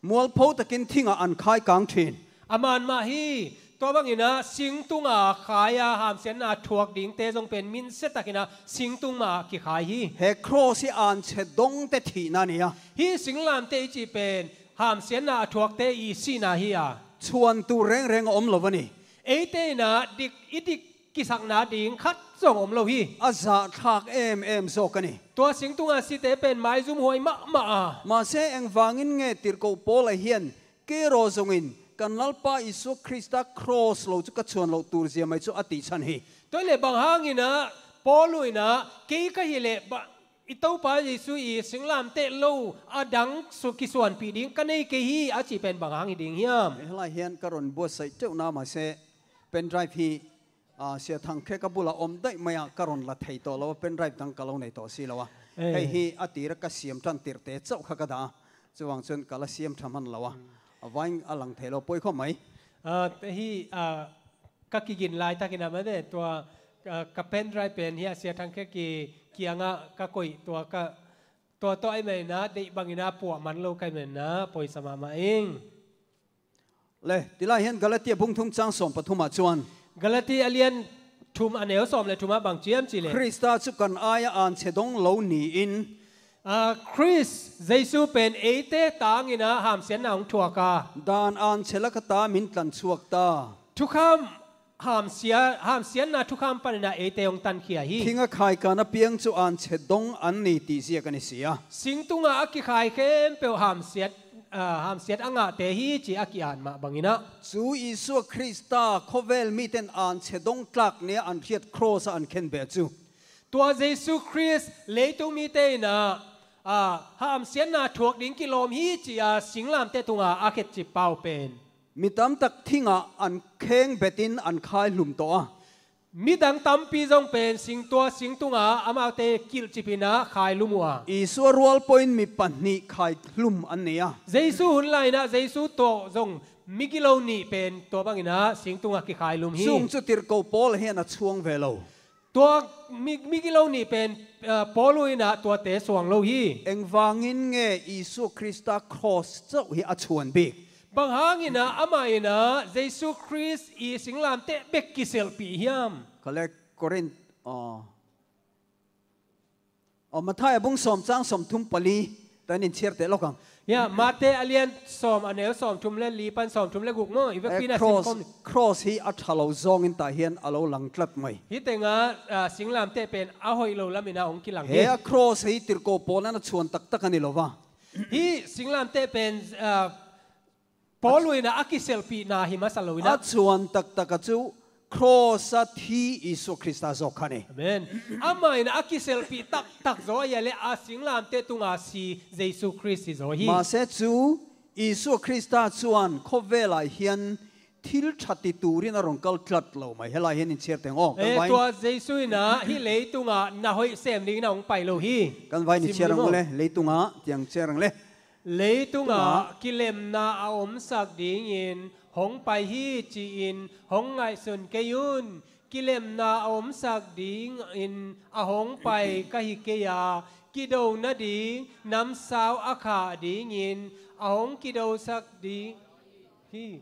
mualpho takin thingah an khaikang ṭhin. A man mah hi. Tua bangin ah sing tunga khai-a hamsiatna thuak dingte zong pen minsia takin ah sing tung mah kikhai hi. He cross hi anchhe dongte thihna ni a. Hi singlamteh i cih pen hamsiatna a thuakte i sihna hi a. Chuantu rengreng a om lo a ni. Eite in ah dik, i dik kisakna ding khat zong om lo hi. A zahthlak emem zawk a ni. Tua sing tunga site pen maizum huai mahmah a. Mahse, engvangin nge tirhkoh Paul a hian, kei raw zongin kan Lalpa Isua Krista cross lo cu ka chuan loh tur zia mai cu a tihchan hi. Tua le bang hangin ah Paul in ah kei ka hi leh ba, i Topa Jesu i singlamteh lo a dang su kisuanpih ding ka nei kei hi a cih pen bang hang hi ding hiam? Helai hian ka rawn buatsaih teuhna mahse, pendrive hi, ah, Sia Thang Khe ka bula om daih mai a ka rawn la thei tawh lo a, pendrive dang ka lo nei tawh si lo a. Eh. Hei hi a tira ka siam ṭan tirhte chauh kha ka dah a, chuvang chuan ka la siam ṭha hman lo a. A vain a lang thei lo, pawi khawp mai. Ah, te hi, ah, ka kigin lai takin a mate, tua, ah, ka pendrive pen hi a Sia Thang Khe ki, kiangah ka koih tua ka, tua tawh ai mai na, deih bangin a puah man lo kai mai na, pawisa mahmah ing. Le, tilai hian Galatia bung thum chang sawm pathumah chuan. Galatia a lian thum a neu sawm le thumah bang ciam cih leh. Krista cu kan aia anchhe dong lo niin. Ah, Khrist Jesu pen eite tangin a hamsiatna hong thuak a. Dan anchhe lak a ta min tlan chhuak ta. Thukham hamsia, hamsiatna thukham panin a eite hong tankhia hi. Thinga khaikan a piang cu anchhe dong an ni tih ziak a ni si a. Sing tunga a kikhai khempeuh hamsiat, ah, hamsiat a ngahte hi ci a ki-at mah bangin ah. Cu Isua Krista khawvel miten anchhe dong tlak nia an hriat cross a an khenbeh cu. Tua Jesu Khrist leitung mite in ah, ah, hamsiatna thuak ding kilawm hi ci a singlamteh tunga a khetcip pau pen. Mi tam tak thingah an kheng betin an khaihlum tawh a. Midang tampi zong pen sing tua sing tunga amaute kilhcipin a khaihlum uh a. Isua rual pawhin mi pahnih khaihlum an ni a. Jesu hun lainah Jesu tawh zong migilo nih pen tua bangin a sing tungah kikhaihlum hi. Chung cu tirhkoh Paul hian a chuang ve lo. Tua mi, migilo nih pen, ah, Paul in ah tuate suang lo hi. Engvangin nge Isua Krista cross chauh hi a chuan bik? Bang hangin ah amah in ah Jesu Khrist i singlamteh bek kiselhpih hiam? Ka le Korin, aw. Aw, Matthai a bung sawm chang sawmthum pali tan in chhiar teh lawk ang. Ya, Mate a lian sawm a neu sawmthum le li pan sawmthum le guk maw? I vekpi na cross, sim khawm ni. Cross hi a ṭha lo zawngin tah hian a lo lang tlat mai. Hi tengah, ah, singlamteh pen a hoih lo lamin a hong kilang hi. He a cross hi tirhkoh Paul in a chuan tak tak a ni lo va. Hi singlamteh pen, ah, Paul in a kiselhpihna hi masa lo in a. A chuan tak tak a chu cross a thi Isua Krista zawk kha ni. Amen. Amah in a kiselhpih tak tak zaw a le a singlamteh tunga si Jesu Khrist hi zaw hi. Mahse chu Isua Krista chuan khawvelah hian thil ṭha ti turin a rawn kal tlat lo mai. Helai hian in chhiar teng aw. Eh, tua Jesu in a hi leitungah na hoih sem dingin a hong pai lo hi. Kan vai ni chhiar ang le, leitungah tiang chhiar ang le. Leitungah kilemna a omsak dingin hong pai hi ci-in hong ngaihsun kei un. Kilemna a omsak dingin a hong pai ka hi kei a, kido nading namsau a khah dingin a hong kidosak ding hi.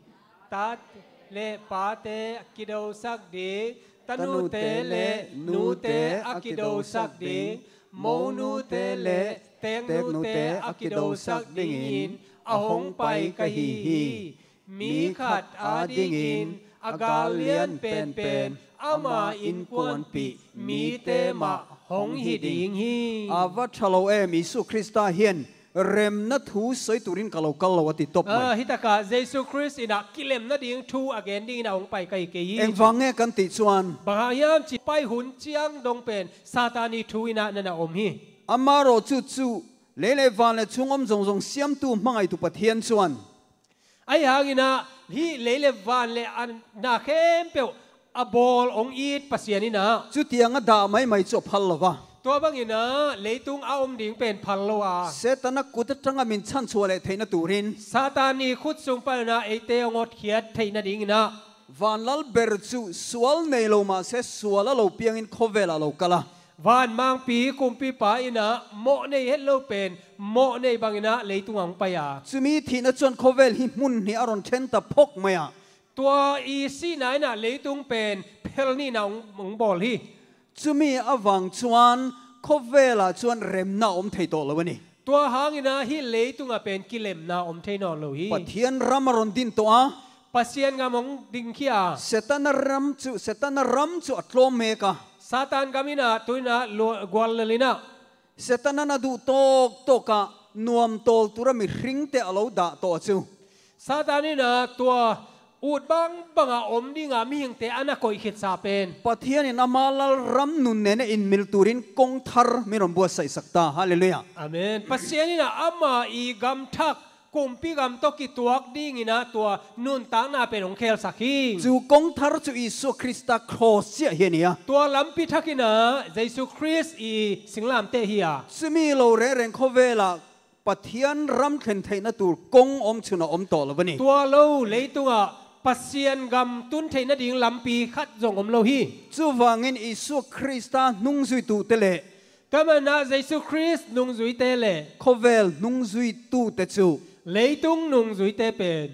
Tate le pate kidosak ding, tanute le nute a kidosak ding, monute le teknute a kidosak dingin a hong pai ka hi hi. Mi khat adingin a gal lian penpen ama innkuanpih mite mah hong hi ding hi. A va ṭha lo em, Isua Krista hian Remna thu soi turin ka lo kal lo a ti tawp mai. Ah, hitakah Jesu Khrist inah kilemna ding thu a gen dingin a hong pai ka hi kei hi. Engvang nge kan tih chuan? Bang hang hiam cih pai hun chiang dong pen Satan ii thu inah na na om hi. Amarawh chu chu lei leh van leh chhungawm zawng zawng siamtu hmangaihtu Pathian chuan. Ahi hanginah hih lei leh van leh a na khempeuh a bawl hong it Pasian inah. Chutiang a dah mai mai chu a phal lo va. Tua banginah leitung a om ding pen phal lo a. Setana kut aṭanga min chhanchhuah leh theihna turin. Satan ii khut sung paninah eite hong hotkhiat theihna dinginah. Vanlal ber chu sual nei lo mah se, sual a lo piangin khawvelah a lo kal a. Vanmangpi kumpipa inah mawh nei het lo pen mawh nei banginah leitungah hong pai a. Chumi thihna chuan khawvel hi hmun hnih a rawn ṭhen ta phawk mai a. Tua ii sihna inah leitung pen phel nihna hong, hong bawl hi. Chumi avang chuan khawvelah chuan remna a awm thei tawh lo a ni. Tua hanginah hih leitungah pen kilemna a awm thei nawn lo hi. Pathian ram a rawn din tawh a. Pasian gam hong dingkhia a. Setana ram chu, Setana ram chu a tlawm mek a. Satan gam inah tuinah lua-, gual lelinah. Setana a duh tawk tawkah nuam tawl tura mihringte a lo dah tawh a chu. Satan inah tua ut bangbanga awm dinga mihingte a na koih khitsa pen. Pathianin ama lalram nun nena inmil turin kawng thar min rawn buatsaihsak ta. Hallelujah. Amen. Pasian inah ama ii gam thak kumpi gam tawh kituak dinginah tua nuntakna pen hong khelsak hi. Chu kawng thar chu Isua Krista cross chiah hi a ni a. Tua lampi thakinah Jesu Khrist ii singlamteh hi a. Chumi lo reng reng khawvelah Pathian ram thlen theihna tur kawng awm chhun a awm tawh lo a ni. Tua lo leitungah Pasian gam tun theihna ding lampi khat zawng awm lo hi. Chuvangin Isua Krista hnungzuitute leh. Tua maninah Jesu Khrist hnungzuite leh. Khawvel hnungzuitute chu. Leitung hnungzuite pen.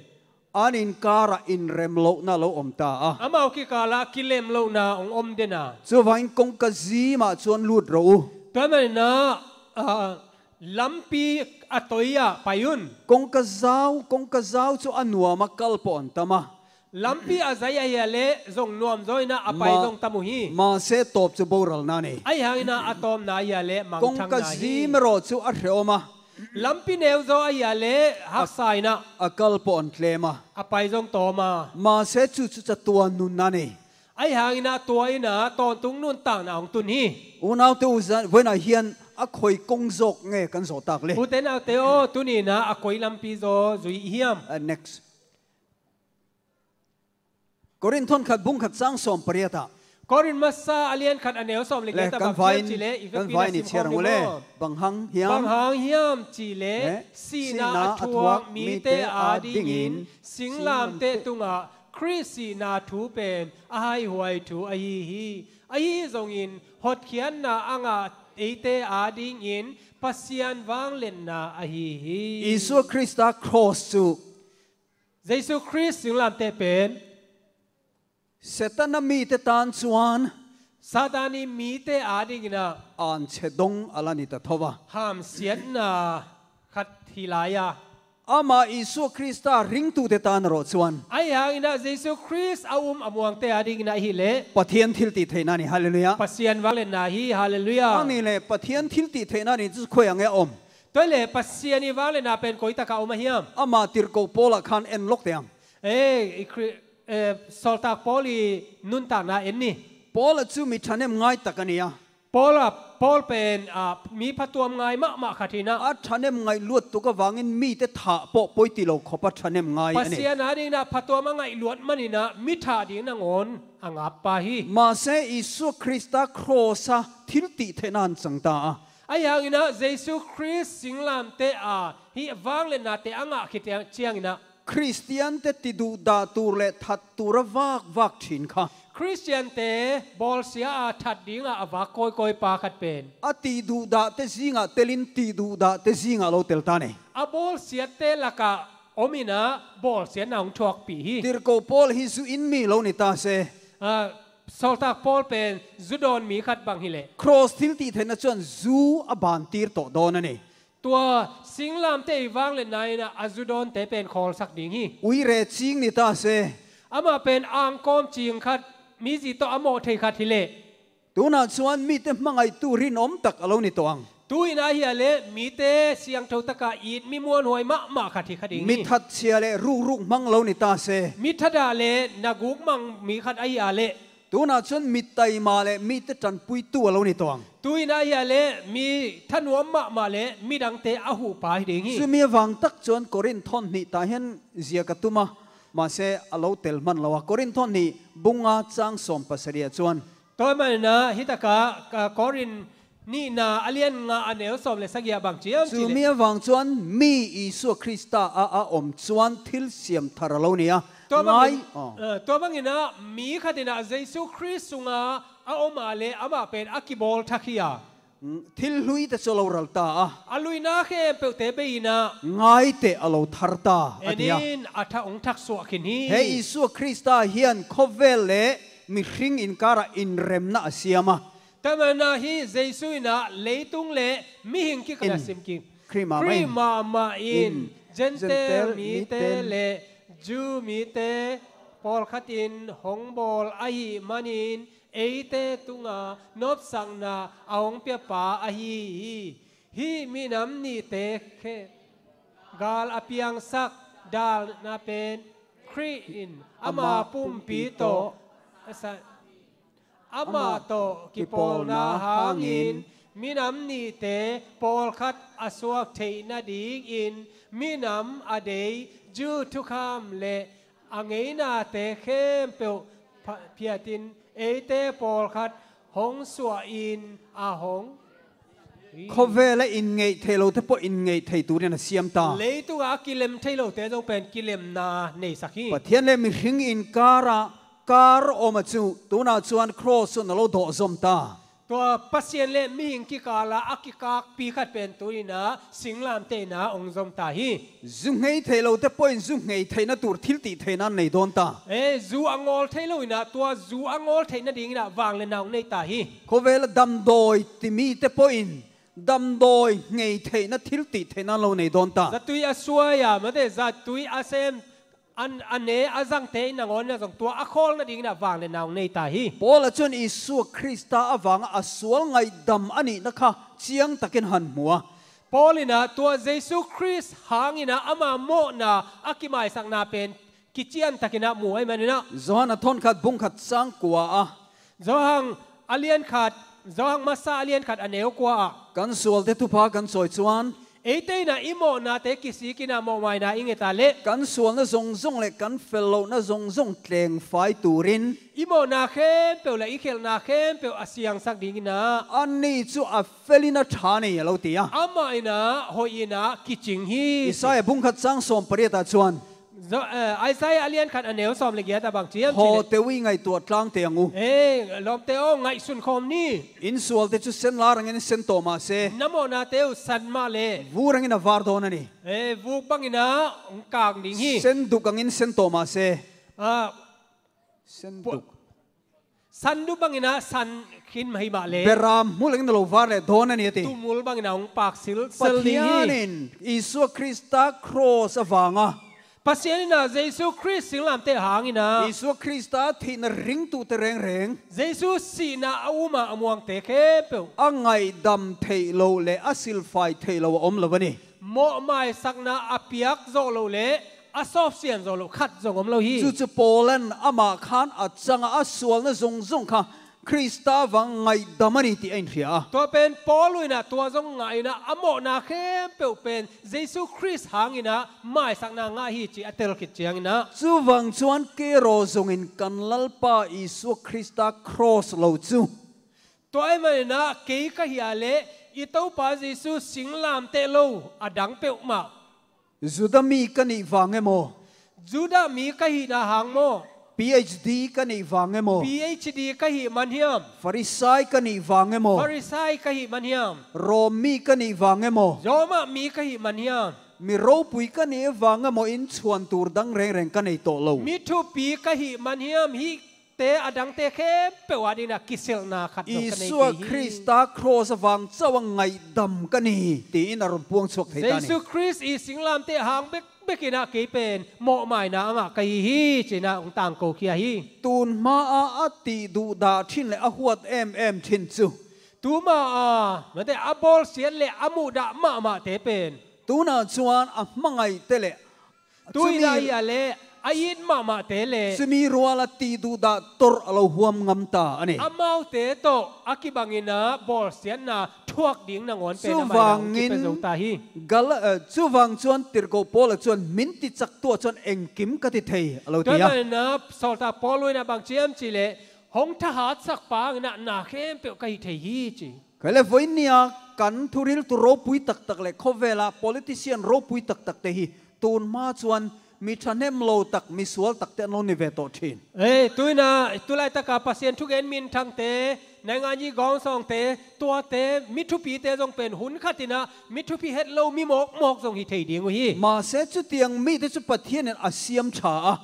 An inkarah inrem lohna lo awm ta a. Amau kikalah kilem lohna hong awm den a. Chuvangin kawngka zimah chuan lut rawh u. Tua maninah, ah, lampi a tawiah pai un. Kawngka zau, kawngka zau chu a nuam a, kal pawh an tam a. Lampi a zai a hia leh zawng nuam zaw inah a pai zawng tam uh hi. Mahse tawp chu boralna a ni. Ahi hanginah a tawpna a hia leh mangthangna hi. Kawngka zim erawh chu a hrehawm a. Lampi neu zaw a hia leh haksa inah. A kal pawh an tlem a. A pai zawng tawm a. Mahse chu chu chatuan nunna a ni. Ahi hanginah tua inah tawntung nuntakna hong tun hi. Unaute u, vawiinah hian a khawi kawng zawk nge kan zawh tak le? Ute naute aw, tuninah a khawi lampi zaw zui i hiam? Uh, next. Korinth khat bung khat chang sawm pariatah. Korinth masa a lian khat a neu sawm leh giat ah bang hiam cih leh, i vekpi in a sim khawm ding maw? Bang hang hiam? Bang hang hiam cih leh, sihna a thuak mite adingin singlamteh tungah Khrist sihna thu pen a haihuai thu ahi hi. Ahi zongin hotkhiatna a ngah eite adingin Pasian vangliatna ahi hi. Isua Krista cross chu. Jesu Khrist singlamteh pen. Setana mite tan chuan. Satan ii mite adingin ah. An chhe dawng a la ni ta tho va. Hamsiatna khat hi lai a. Amah Isua Krista ringtute tan erawh chuan. Ahi hangin ah Jesu Khrist a um a muangte adingin ah ahih leh. Pathian thiltihtheihna a ni, hallelujah. Pasian vangliatna hi, hallelujah. A nih leh, Pathian thiltihtheihna a ni chu khawi ang nge a awm? Tua leh Pasian ii vangliatna pen koi takah a awm a hiam? Amah tirhkoh Paula khan en lawk teh ang. Eh, i Khri-, eh, Sawltak Paul ii nuntakna en ni. Paula chu mi thahnem ngai tak a ni a. Paula, Paul pen, ah, mi phatuam ngai mahmah khat hi-in ah. A thahnem ngaih luat tuk avangin mite thah pawh pawi ti lo khawpa thahnem ngai a ni. Pasian adingin ah phatuam a ngaih luat manin ah mi thah ding nangawn a ngap pa hi. Mahse, Isua Krista cross-a thiltihtheihna a chang ta a. Ahi hangin ah Jesu Khrist singlamteh a hih vangliatnate a ngah khit ciangin ah. Khristiante tiduhdah tur leh that tura vak vak ṭhin kha. Khristiante bawlsia a that dingah a vak kawikawi pa khat pen. A tihduhdahte zingah telin tihduhdahte zingah lo tel ta ni. A bawlsiatte lakah awmin ah bawlsiatna hong thuakpih hi. Tirhkoh Paul hi zu in mi lo ni ta se. Ah, Sawltak Paul pen zu dawn mi khat bang hi leh. Cross thiltihtheihna chuan zu a bantir tawh dawn a ni. Tua singlamteh ii vangliatna in ah a zu dawnte pen khawlsak ding hi. Uire ching ni ta se. Amah pen angkawm ching khat, mizia tawh a mawh thei khat hi leh. Tunah chuan mite hmangaihtu rinawm tak a lo ni tawh ang. Tu-in ah hi a leh mite siangtho taka it mi muanhuai mahmah khat hi kha ding hi. Mi thatchia le rukruk mang lo ni ta se. Mi thatah le na guk mang mi khat ahi a leh. Tuna cun mi taima le mite tanpuitu a lo ni tawng. Tu-in ah hi a leh mi thanuam mahmah le midangte a huhpa hi ding hi. Cumi a vangtak cun Korin thawn hnih ta hian ziak a tum a, mahse a lo tel hman lo a. Korin thawn hnih bung nga cang sawm pasarih ah cun. Tua ahih manin ah hi takah, ah, Korin nihna a lian nga a neu sawm le sagih ah bang ci hiam cih leh. Cumi a vang cun mi Isua Krista ah a om cuan thilsiam thar a lo ni a. Tua bangin, ngai, aw. Eh, tua bangin ah mi khat in ah Jesu Khrist sungah a om a leh amah pen a kibawl thak hi a. Mm, thil hluite cu a lo ral ta a. A luina khempeuhte bei in ah. Ngaite a lo thar ta, a ti a. En in a tha hong thaksuah khin hi. He Isua Krista hian khawvel le mihring inkarah inremna a siam a. Tua ahih manin ah hi Jesu in ah leitung le mihing kikal a sim kik. Khrih mahmah in. Khrih mahmah in. In. Gentile mite le Jew mite pawlkhat in hong bawl ahih manin eite tungah nopsakna a hong piapa ahi hi. Hih minam nihte khe gal a piangsak dalna pen Khrih in ama pumpi tawh a sa- Amah tawh kipawlna hangin minam nihte pawlkhat a suak theih nadingin minam a dei Jew thukham le a ngeinate khempeuh pha-, phiatin eite pawlkhat hong suahin a hong. Khawvel a inngeih theih lote pawh inngeih thei turin a siam ta. Leitungah a kilem thei lote zong pen kilemna neisak hi. Pathian le mihring inkarah kar om a cu, tuna cuan cross un a lo dawh zom ta. Tua Pasian le mihing kikala a kikakpi khat pen tuninah singlamtehna hong zom ta hi. Zu ngei thei lote pawhin zu ngei theihna tur thiltih theihna an nei dawn ta. E, zu a ngawl thei loinah tua zu a ngawl theih nadinginah vangliatna hong nei ta hi. Khawvel a damdawi ti mite pawhin damdawi ngei theihna thiltih theihna an lo nei dawn ta. Zatui a suai a, mate, zatui a sem, an, a ne a zangte in nangawn inah zong tua a khawl nadinginah vangliatna hong nei ta hi. Paul a cun Isua Krista avanga a sual ngaihdam a nihna kha ciangtakin han hmu a. Paul inah tua Jesu Khrist hanginah ama mawhna a kimaisakna pen kiciantakinah mu ahih maninah. Johan a thawnkhat bungkhat sangkua a. Johan a liankhat, Johan masa a liankhat a neu kua ah. Kan sualte thupha kan cawi cuan. Eite inah i mawhnate kisikinah mawhmaina i nget a leh. Kan sualna zongzong le kan fel lohna zongzong tlengfai turin. I mawhna khempeuh le i khelhna khempeuh a siangsak dinginah. Anni cu a felin a ṭha nei a lo ti a. Amah inah hoih inah kicing hi. Isaiah bungkhat cang sawm pariat ah cuan. Zo-, eh, Isaiah a liankhat a neu sawm le giat ah bang ci hiam cih leh. Hawte uh i ngaihtuah tlangte ang uh. Eh, lawmte aw, ngaihsun khawm ni. In sualte cu sen la rangin sen tawh mah se. Na mawhnate uh san mah le. Vur rangin a var dawn a ni. Eh, vuk banginah hong kang ding hi. Sen duk angin sen tawh mah se. Ah, Sen duk. San duk banginah san khin mah hi mah le. Beram hmul angin a lo var leh dawn a ni a ti. Tumul banginah hong pak silsel ding hi. Pathian in Isua Krista cross avanga. Pasian inah Jesu Khrist singlamteh hanginah. Isua Krista theihna ringtute rengreng. Jesu sihna a um a a muangte khempeuh. A ngaihdam theih lo le a silfai theih lo a om lo a ni. Mawhmaisakna a piak zawh loh le a sawpsian zawh loh khat zong om lo hi. Cucu Paul in amah khan a canga a sualna zongzong kha Krista vang ngaihdam a ni tih a inhria a. Tua pen Paul inah tua zong ngah inah a mawhna khempeuh pen Jesu Khrist hanginah maisakna ngah hi cih a tel khit cianginah. Cuvang cuan kei raw zongin kan Lalpa Isua Krista cross lo cu. Tua ahih maninah kei ka hih a leh i Topa Jesu singlamteh lo a dang peuhmah. Judah mi ka nih vang emaw. Judah mi ka hihna hang maw. P H D ka nih vang emaw. P H D ka hih man hiam. Farisai ka nih vang emaw. Farisai ka hih man hiam. Rom mi ka nih vang emaw. Roma mi ka hih man hiam. Mi ropui ka nih vang emaw in chuan tur dang rengreng ka nei tawh lo. Mi thupi ka hih man hiam hih te a dangte khempeuh adinah kisilhna khat zong ka nei kei hi. Isua Krista cross avang chauh a ngaihdam ka ni hi, tiin a run puang chuak thei ta ni. Jesu Khrist i singlamteh hang bekbekinah kei pen mawhmaina a ngah ka hi hi, cinah hong tangko khia hi. Tun hma a a tih duhdah ṭhin le a huat emem ṭhin cu Tuma a mate a bawlsiat le a muhdah mahmahte pen, tuna chuan a hmangaihte le tuina ahi a le a it mahmahte le chumi ruala tihduhdah tawrh a lo huam ngam ta a ni. Amaute tawh a kibangina bawlsiatna thuak ding nangawn pen amah in a hong kipia zo ta hi. Chuvangin gal, eh, chuvang chuan tirhkoh Paula chuan min tichaktu ah chuan engkim ka ti thei a lo ti a. Tua manin a sawltak Paul in a bang chiam cih leh hong thahatsak pa angin a na khempeuh ka hi thei hi ci. Kei le vawinia kan thuhriltu ropui taktak leh khawvela politician ropui taktakte hi tun hma chuan mi thahnem lo tak, mi sual takte an lo ni ve tawh ṭhin. Ei, tuina, tulaitaka Pasian thugen minthangte, nainganyi gawngsawngte, tuate, mi thupite zong pen hun khatina mi thupi het lo, mi mawkmawk zong hi thei ding uh hi. Mahse, chutiang mite chu Pathianin a siam ṭha a.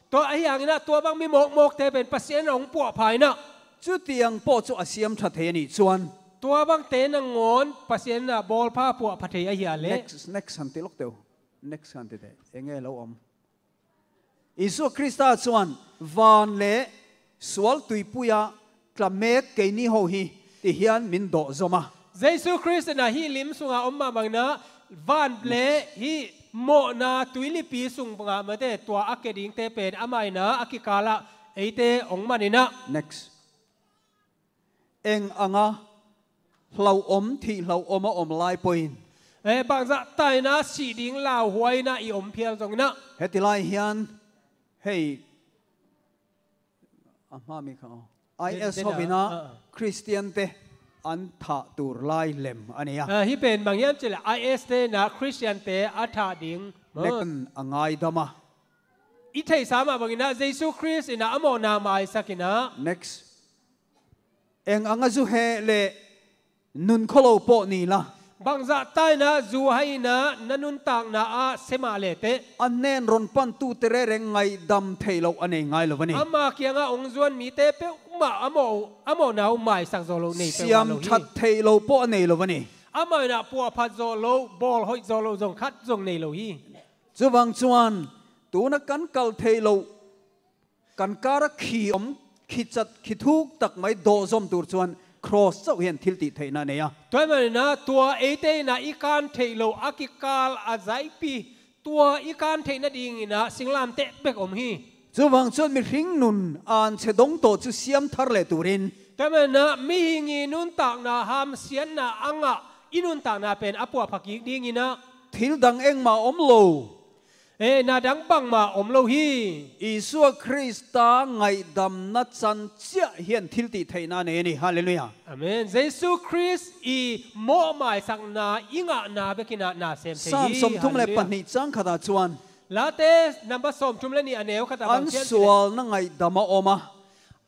Tua ahi hangina tua bang mi mawkmawkte pen Pasian a hong puahpha ina. Chutiang pawh chu a siam ṭha thei a nih chuan. Tua bangte nangawn Pasian a bawlpha puahpha thei ahi a le. Next, next han ti lawk teh u. Next han ti teh. Eng nge lo awm? Isua Krista chuan van leh sual tuipuia tla mek keini ho hi ti hian min dawh zawm a. Jesu Krist in a hih lim sunga awm mah bangina van leh hih mawhna tuilipi sung banga mate tua a ke dingte pen amah ina a kikala eite awng manina. Next. Eng anga hlauhawm, thih hlauhawm a awm lai pawhin. Eh, bangzah taina sih ding lauhuaina i awm phial zongina. Heti lai hian hei a hma mi kha aw. I S hovina Christian te an thah tur lai lem a ni a. Ah, hi pen bang hiam cih leh I S te ina Christian te a thah ding. Nekan a ngaidam a. I theihsa mah bangina Jesu Krist ina a mawhna maisak ina. Next. Eng anga zu heh leh nun khawlo pawh ni la. Bangzah taina zu haina na nuntakna a semah leh teh. A hnen rawn pantute reng reng ngaihdam theih loh a nei ngai lo a ni. Ama kianga hong zuan mite peuhmah a mawh, a mawhna uh maisak zawh loh nei peuhmah lo hi. Siam ṭhat theih loh pawh a nei lo a ni. Amah ina puahphat zawh loh, bawl hoih zawh loh zong khat zong nei lo hi. Chuvang chuan tuna kan kal theih loh kan kara khi awm, khi chat, khi thuk tak mai dawh zawm tur chuan cross chauh hian thil tih theihna a nei a. Tua hi manina tua eite ina i kan theih loh a kikal a zaipi, tua i kan theihna dingina singlamteh bek awm hi. Chuvang chuan mihring nun an chhe dawng tawh chu siam thar leh turin. Tua hi manina mihing i nuntakna hamsiatna angah i nuntakna pen a puahpha kik dingina. Thil dang engmah awm lo. Eh, na dang bangmah awm lo hi. Isua Krista ngaihdamna chan chiah hian thil tih theihna a nei a ni. Hallelujah. Amen. Jesu Krist i mawhmaisakna i ngahna bekina na sem thei hi. Sam sawmthum leh pahnih chang khatah chuan. Late number sawmthum leh nih a neu khatah bang chiam cih leh. An sualna ngaihdam a awm a.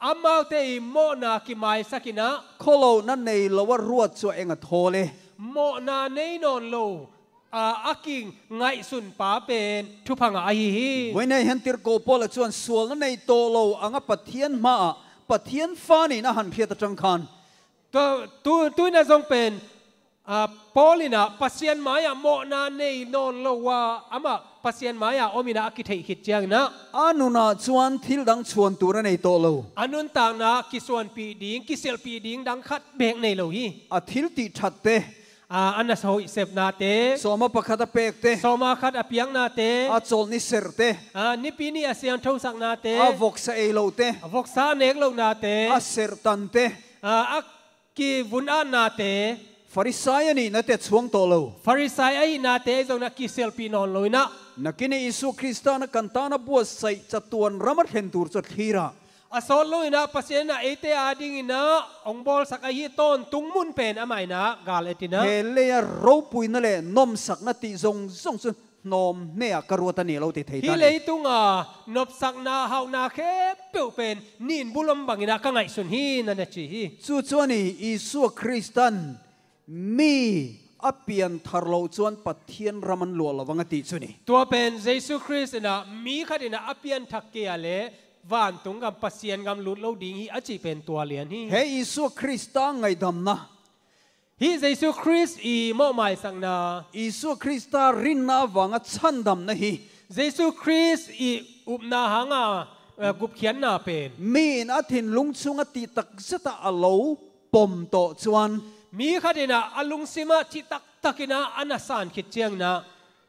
Amaute i mawhna kimaisak ina. Khawlohna nei lo a ruat chu a eng a thawl e. Mawhna nei nawn lo a, a kingaihsun pa pen thupha ngah ahi hi. Vawiina hian tirhkoh Paula chuan sualna nei tawh lo anga Pathian hmaah Pathian fa niin a han hriat aṭang khan. Tu, tu, tuina zawng pen, a, Paul ina Pasian maiah mawhna nei nawn lo a, amah Pasian maiah awm ina a kitheih khit chiangina. A nunah chuan thil dang chhuan tur a nei tawh lo. A nuntakna kisuanpih ding, kiselhpih ding dang khat bek nei lo hi. A thil tih ṭhat te. A, a nasa hoih sepna te. Sawma pakhat a pek te. Sawma khat a piakna te. A chawlhni serh te. A, nipi ni a siangtho sakna te. A vawksa ei loh te. A vawksa a nek lohna te. A serh tan te. A, a kivun atna te. Farisai a nihna te a chhuang tawh lo. Farisai a hihna te zongin a kiselhpih nawn lo ina. Nakin Isua Krista na kan tana buatsaih chatuan rama thlen tur chu a thlir a. A sawt lo ina Pasian ina eite a dingina hong bawlsak ahi tawntung mun pen amah ina gal et ina. He leia ropuina leh nawmsakna tih zawng zawng chu hnawm hnea ka ruat a ni lo ti thei ta a ni. Hi leitunga nawmsakna hauhna khempeuh pen nin bulawm bangina ka ngaihsun hi na na chi hi. Chu chu a ni, Isua Kristan mi a pianthar loh chuan Pathian ram an luah lo vang a tih chu ni. Tua pen Jesu Krist ina mi khat ina a pianthak kei a le vantung gam Pasian gam lut lo ding hi a chih pen tua lian hi. He Isua Krista ngaihdamna. Hi Jesu Krist i mawhmaisakna. Isua Krista rinna avanga chhandamna hi. Jesu Krist i upna hanga, eh, gupkhiatna pen. Mi in a thinlung chhunga tih tak zeta a lo pom tawh chuan, mi khat inah a lungsimah cih taktakinah a na san khit cianginah,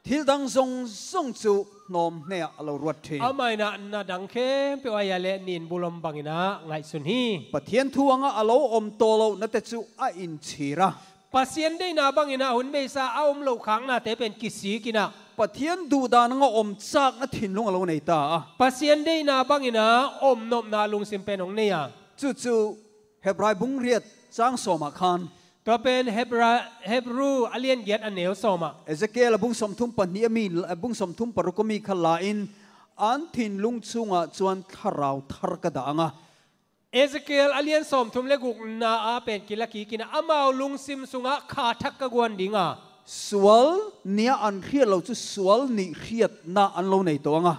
thil dang zongzong chu hnawm hneh ah a lo ruat ṭhin. Amah inah na dang khempeuh a ia le nin bulawm banginah ngaihsun hi. Pathian thu anga a lo awm tawh lohnate chu a inchhir a. Pasian deihna banginah hun beisa a awm loh khaknate pen kisikinah, Pathian duhdan anga awm chakna thinlung a lo nei ta a. Pasian deihna banginah awm nopna lungsim pen hong nei a. Chu chu Hebrai bung riat chang sawmah khan, tua pen Hebra-, Hebru a lian giat a neu sawmah, Ezekiel a bung sawmthum pahnih a mi, a bung sawmthum paruk a mi kha la-in, an thinlung chungah chuan thlarau thar ka dah ang a. Ezekiel a lian sawmthum le gukna ah pen kila kikin a, amau lungsim sungah kha thak ka guan ding a. Sual nia an hriat lo chu sual nih hriatna an lo nei tawh ang a.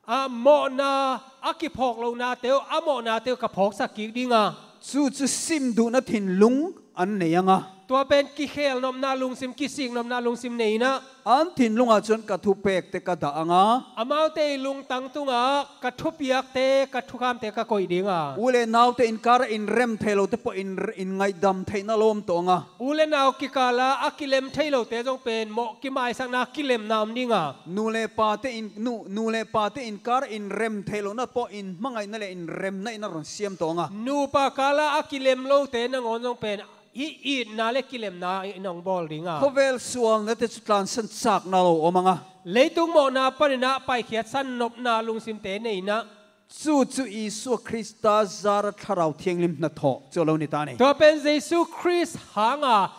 A mawhna a kiphawk lohnate uh, a mawhnate uh ka phawksak kik ding a. Chu chu sim duhna thinlung an nei ang a. Tua pen kikhel nopna lungsim, kisik nopna lungsim nei inah, an thinlungah chuan ka thupekte ka dah ang a. Amaute i lungtang tungah ka thupiakte, ka thukhamte ka koih ding a. U le naute inkara inrem thei lote pawh in, in ngaihdam theihna a lo awm tawh ang a. U le nau kikala a kilem thei lote zawng pen mawh kimaisakna kilemna awm ding a. Nu le pate in, nu, nu le pate inkara inrem thei lohna pawh inhmangaihna leh inremna in a rawn siam tawh ang a. Nupa kala a kilem lote nangawn zawng pen hi itna le kilemna in hong bawl ding a. Khawvel sualnate chu tlansan chakna lo awm ang a. Leitung mawhna paninah paikhiatsan nopna lungsimte nei inah. Chu chu Isua Krista zara Thlarau Thianghlim hnathawh chu a lo ni ta ni. Tua pen Jesu Krist hanga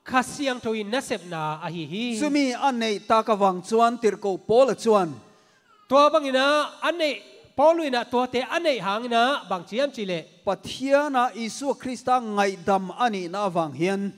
Kha Siangtho in nasepna ahi hi. Chumi a neih tak avang chuan tirhkoh Paula chuan, tua banginah a neih, Paulu inah tuate a neih hanginah bang chiam cihleh, Pathiana Isua Krista ngaihdam a nihna avang hian,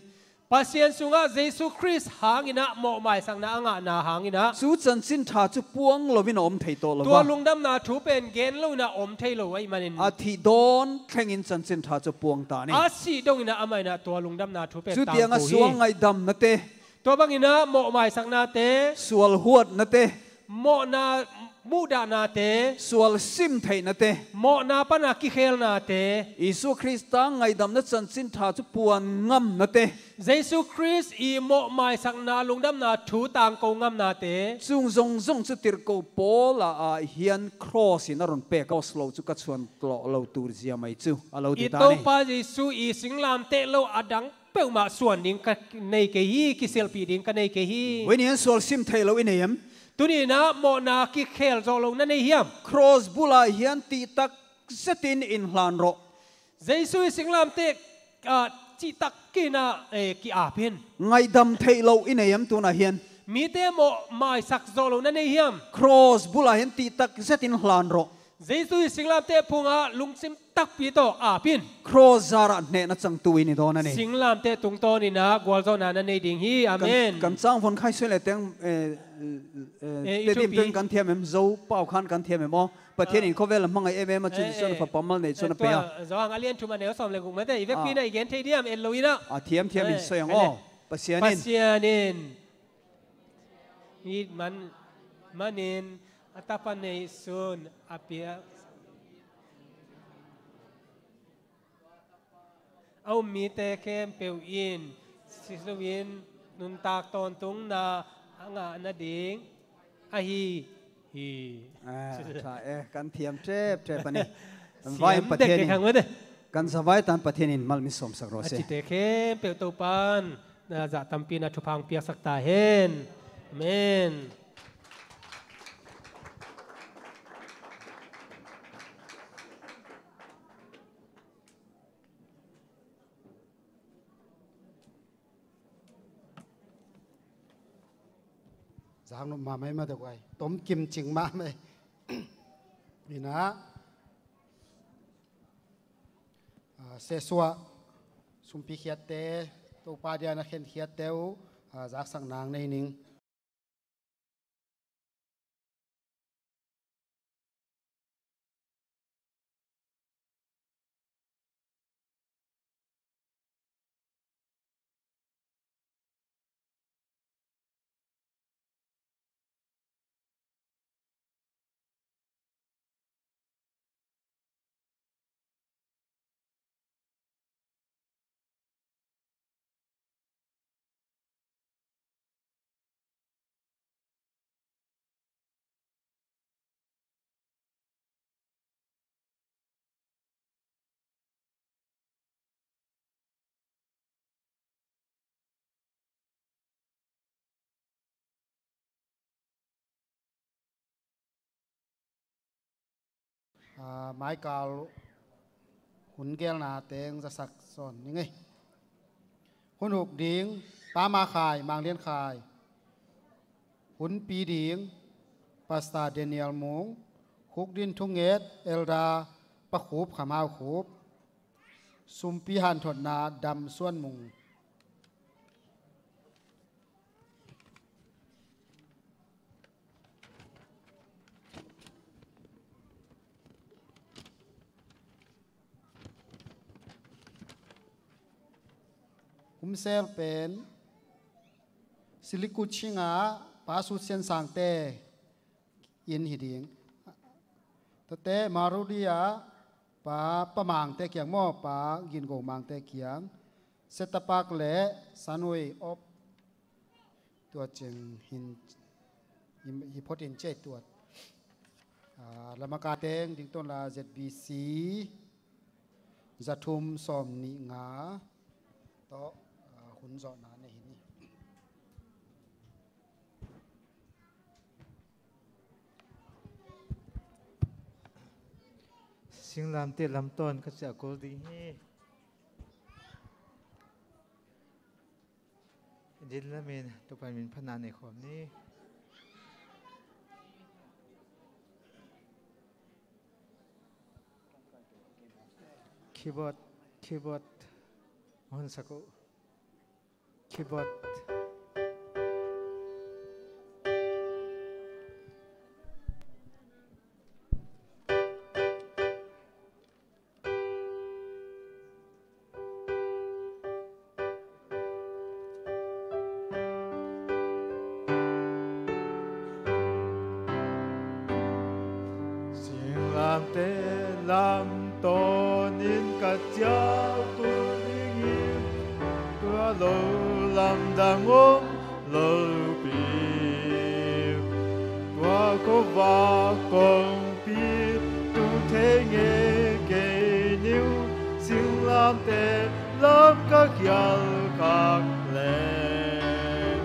Pasian sungah Jesu Krist hanginah mawhmaisakna a ngahna hanginah, chu chanchin ṭha chu puang lovin a awm thei tawh lo va. Tua lungdamna thu pen gen loinah awm thei lo ahih manin, a thih dawn thlengin chanchin ṭha chu puang ta ni. A sih donginah amah inah tua lungdamna thu pen tangko hi. Chutianga sual ngaihdamnate, tua banginah mawhmaisaknate, sual huatnate, mawhna muhdahnate, sual sim theihnate, mawhna pana kikhelnate, Isua Krista ngaihdamna chanchin ṭha chu puan ngamnate, Jesu Krist i mawhmaisakna lungdamna thu tangko ngamnate, chung zawng zawng chu tirhkoh Paula ah hian cross in a rawn pek a, cross lo chu ka chhuan tlawh lo tur zia mai chu a lo ti ta ni. I Topa Jesu i singlamteh lo a dang peuhmah suan ding ka nei kei hi, kiselpih ding ka nei kei hi. Vawiin hian sual sim theih lo i nei em? Tuninah mawhna kikhel zawh lo na nei hiam? Cross bulah hian tih tak zetin inhlan rawh. Jesu i singlamteh, ah, cih tak kinah, eh, ki-ap in. Ngaihdam theih lo i nei em tunah hian? Mite mawhmaisak zawh lo na nei hiam? Cross bulah hian tih tak zetin hlan rawh. Jesu i singlamteh phungah lungsim takpi tawh ap in. Cross zarah hnehna changtu i ni dawn a ni. Singlamteh tungtawninah gualzawhna na nei ding hi. Amen. Kan, kan chang vawn khai sawi leh teng, eh, eh, eh, i Tedim thupi teng kan thiam em? Zo pau khan kan thiam em aw? Pathian in khawvel a hmangaih em em a, chu, eh, chuan, eh, fapa mal neih chuan, eh, a pe a. Tua Johan a lian thum a neu sawm le guk mate, i vekpina i gen thei diam, en lo inah. A thiam thiam in sawi ang aw. Pasian in. Pasian in it man, manin a tapa neihsun a piak a um mite khempeuh in si loin nuntak tawntungna a ngah nading ahi hi. Ah, ṭha e, kan thiam ṭep ṭep a ni. Kan vai Pathian in, kan zavai tan Pathian in mal min sawmsak rawh se. A cite khempeuh Topan na zah tampi na thupha piaksak ta hen. Amen. Zak nuam mahmah mah deuh ai. Tom kim cing mahmah. Inah, ah, sehsuah sumpi khiatte, Topa dia na khen khiatte uh, ah, zaksak nang nei ning. Aa, maikal hun gelna teng zasak sawn ni ngei. Hun huk ding, Pa Ma Khai, Mang Lian Khai. Hun pi ding, Pastor Daniel Mung. Huk din thunget, Elder Pa Khup, Kham Hau Khup. Sumpi hanthotna, Dam Suan Mung. Hun sel pen Silikuchinga Pa Su Sian Sangte inn hi ding. Tate Marudia Pa, Pa Mangte kiang maw, Pa Gin Go Mangte kiang. Setapak le Sanui op tua ciang hin, hi, hi phot in ciai tuat. Aa, lamaka teng ding ton la Z B C za thum sawm nih nga tawh, aa, hun zawhna nei hi ni. Singlamteh lam tawn ka ciah kul ding hi. Din lamin Topa min phatna nei khawm ni. Keyboard, keyboard. Hon sak uh. Keyboard. Singlamteh lam tawnin ka ciah kul ding hi. Tua lo lamdang om lopi, tua khuavak kongpi tung thei ngei kei ni uh. Singlamteh lam ka khial khak leh,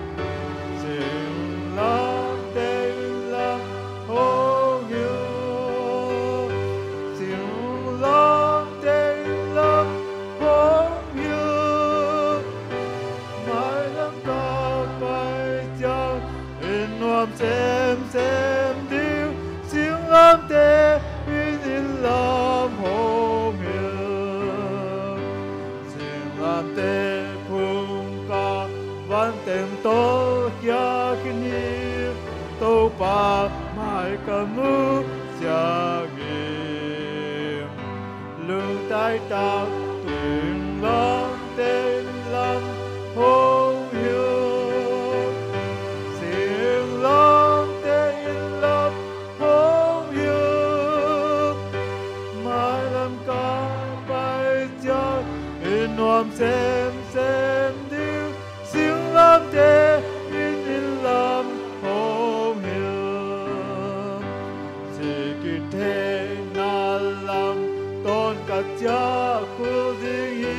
singlamteh lam hong hi uh. Singlamteh lam hong hi uh. Mailam ka pai ciang inn nuam semsem ding. Singlamteh inn, inn lam hong hi uh. Singlamteh phungka van teng tawh khia khin hi. Topa mai ka muh ciangin lungtai tak, singlamteh lam hong hi uh. Singlamteh lam hong hi uh. Mailam ka pai ciang inn nuam semsem ding. Singlamteh inn, inn lam hong hi uh. Sikithei na lam tawn ka ciah kul ding hi.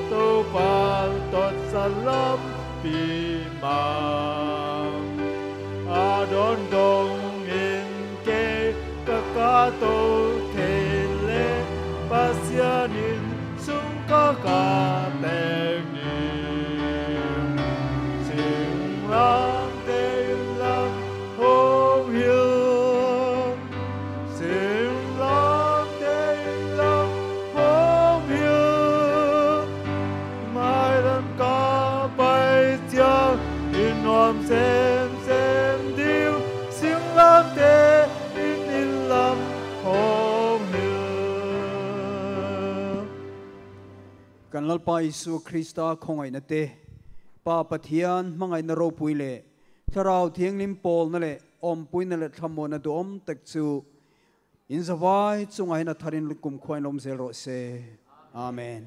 Topa tawh sa lampi mah a dawn dongin kei ka kahto thei leh, Pasian inn sung ka kah teng ni. Singlamteh lam hong hi uh. Singlamteh lam hong hi uh. Mailam ka pai ciang inn nuam semsem ding. Singlamteh inn, inn lam hong hi uh. Kan Lalpa Jesuh Khrista khuangaihna te, Pa Pathian hmangaihna ropui le Thlarau Thianghlim pawlna le ompuina le thamuanna duh om tek cu in zavai cungah hin a tharin kumkhua in lom zel rawh se. Amen.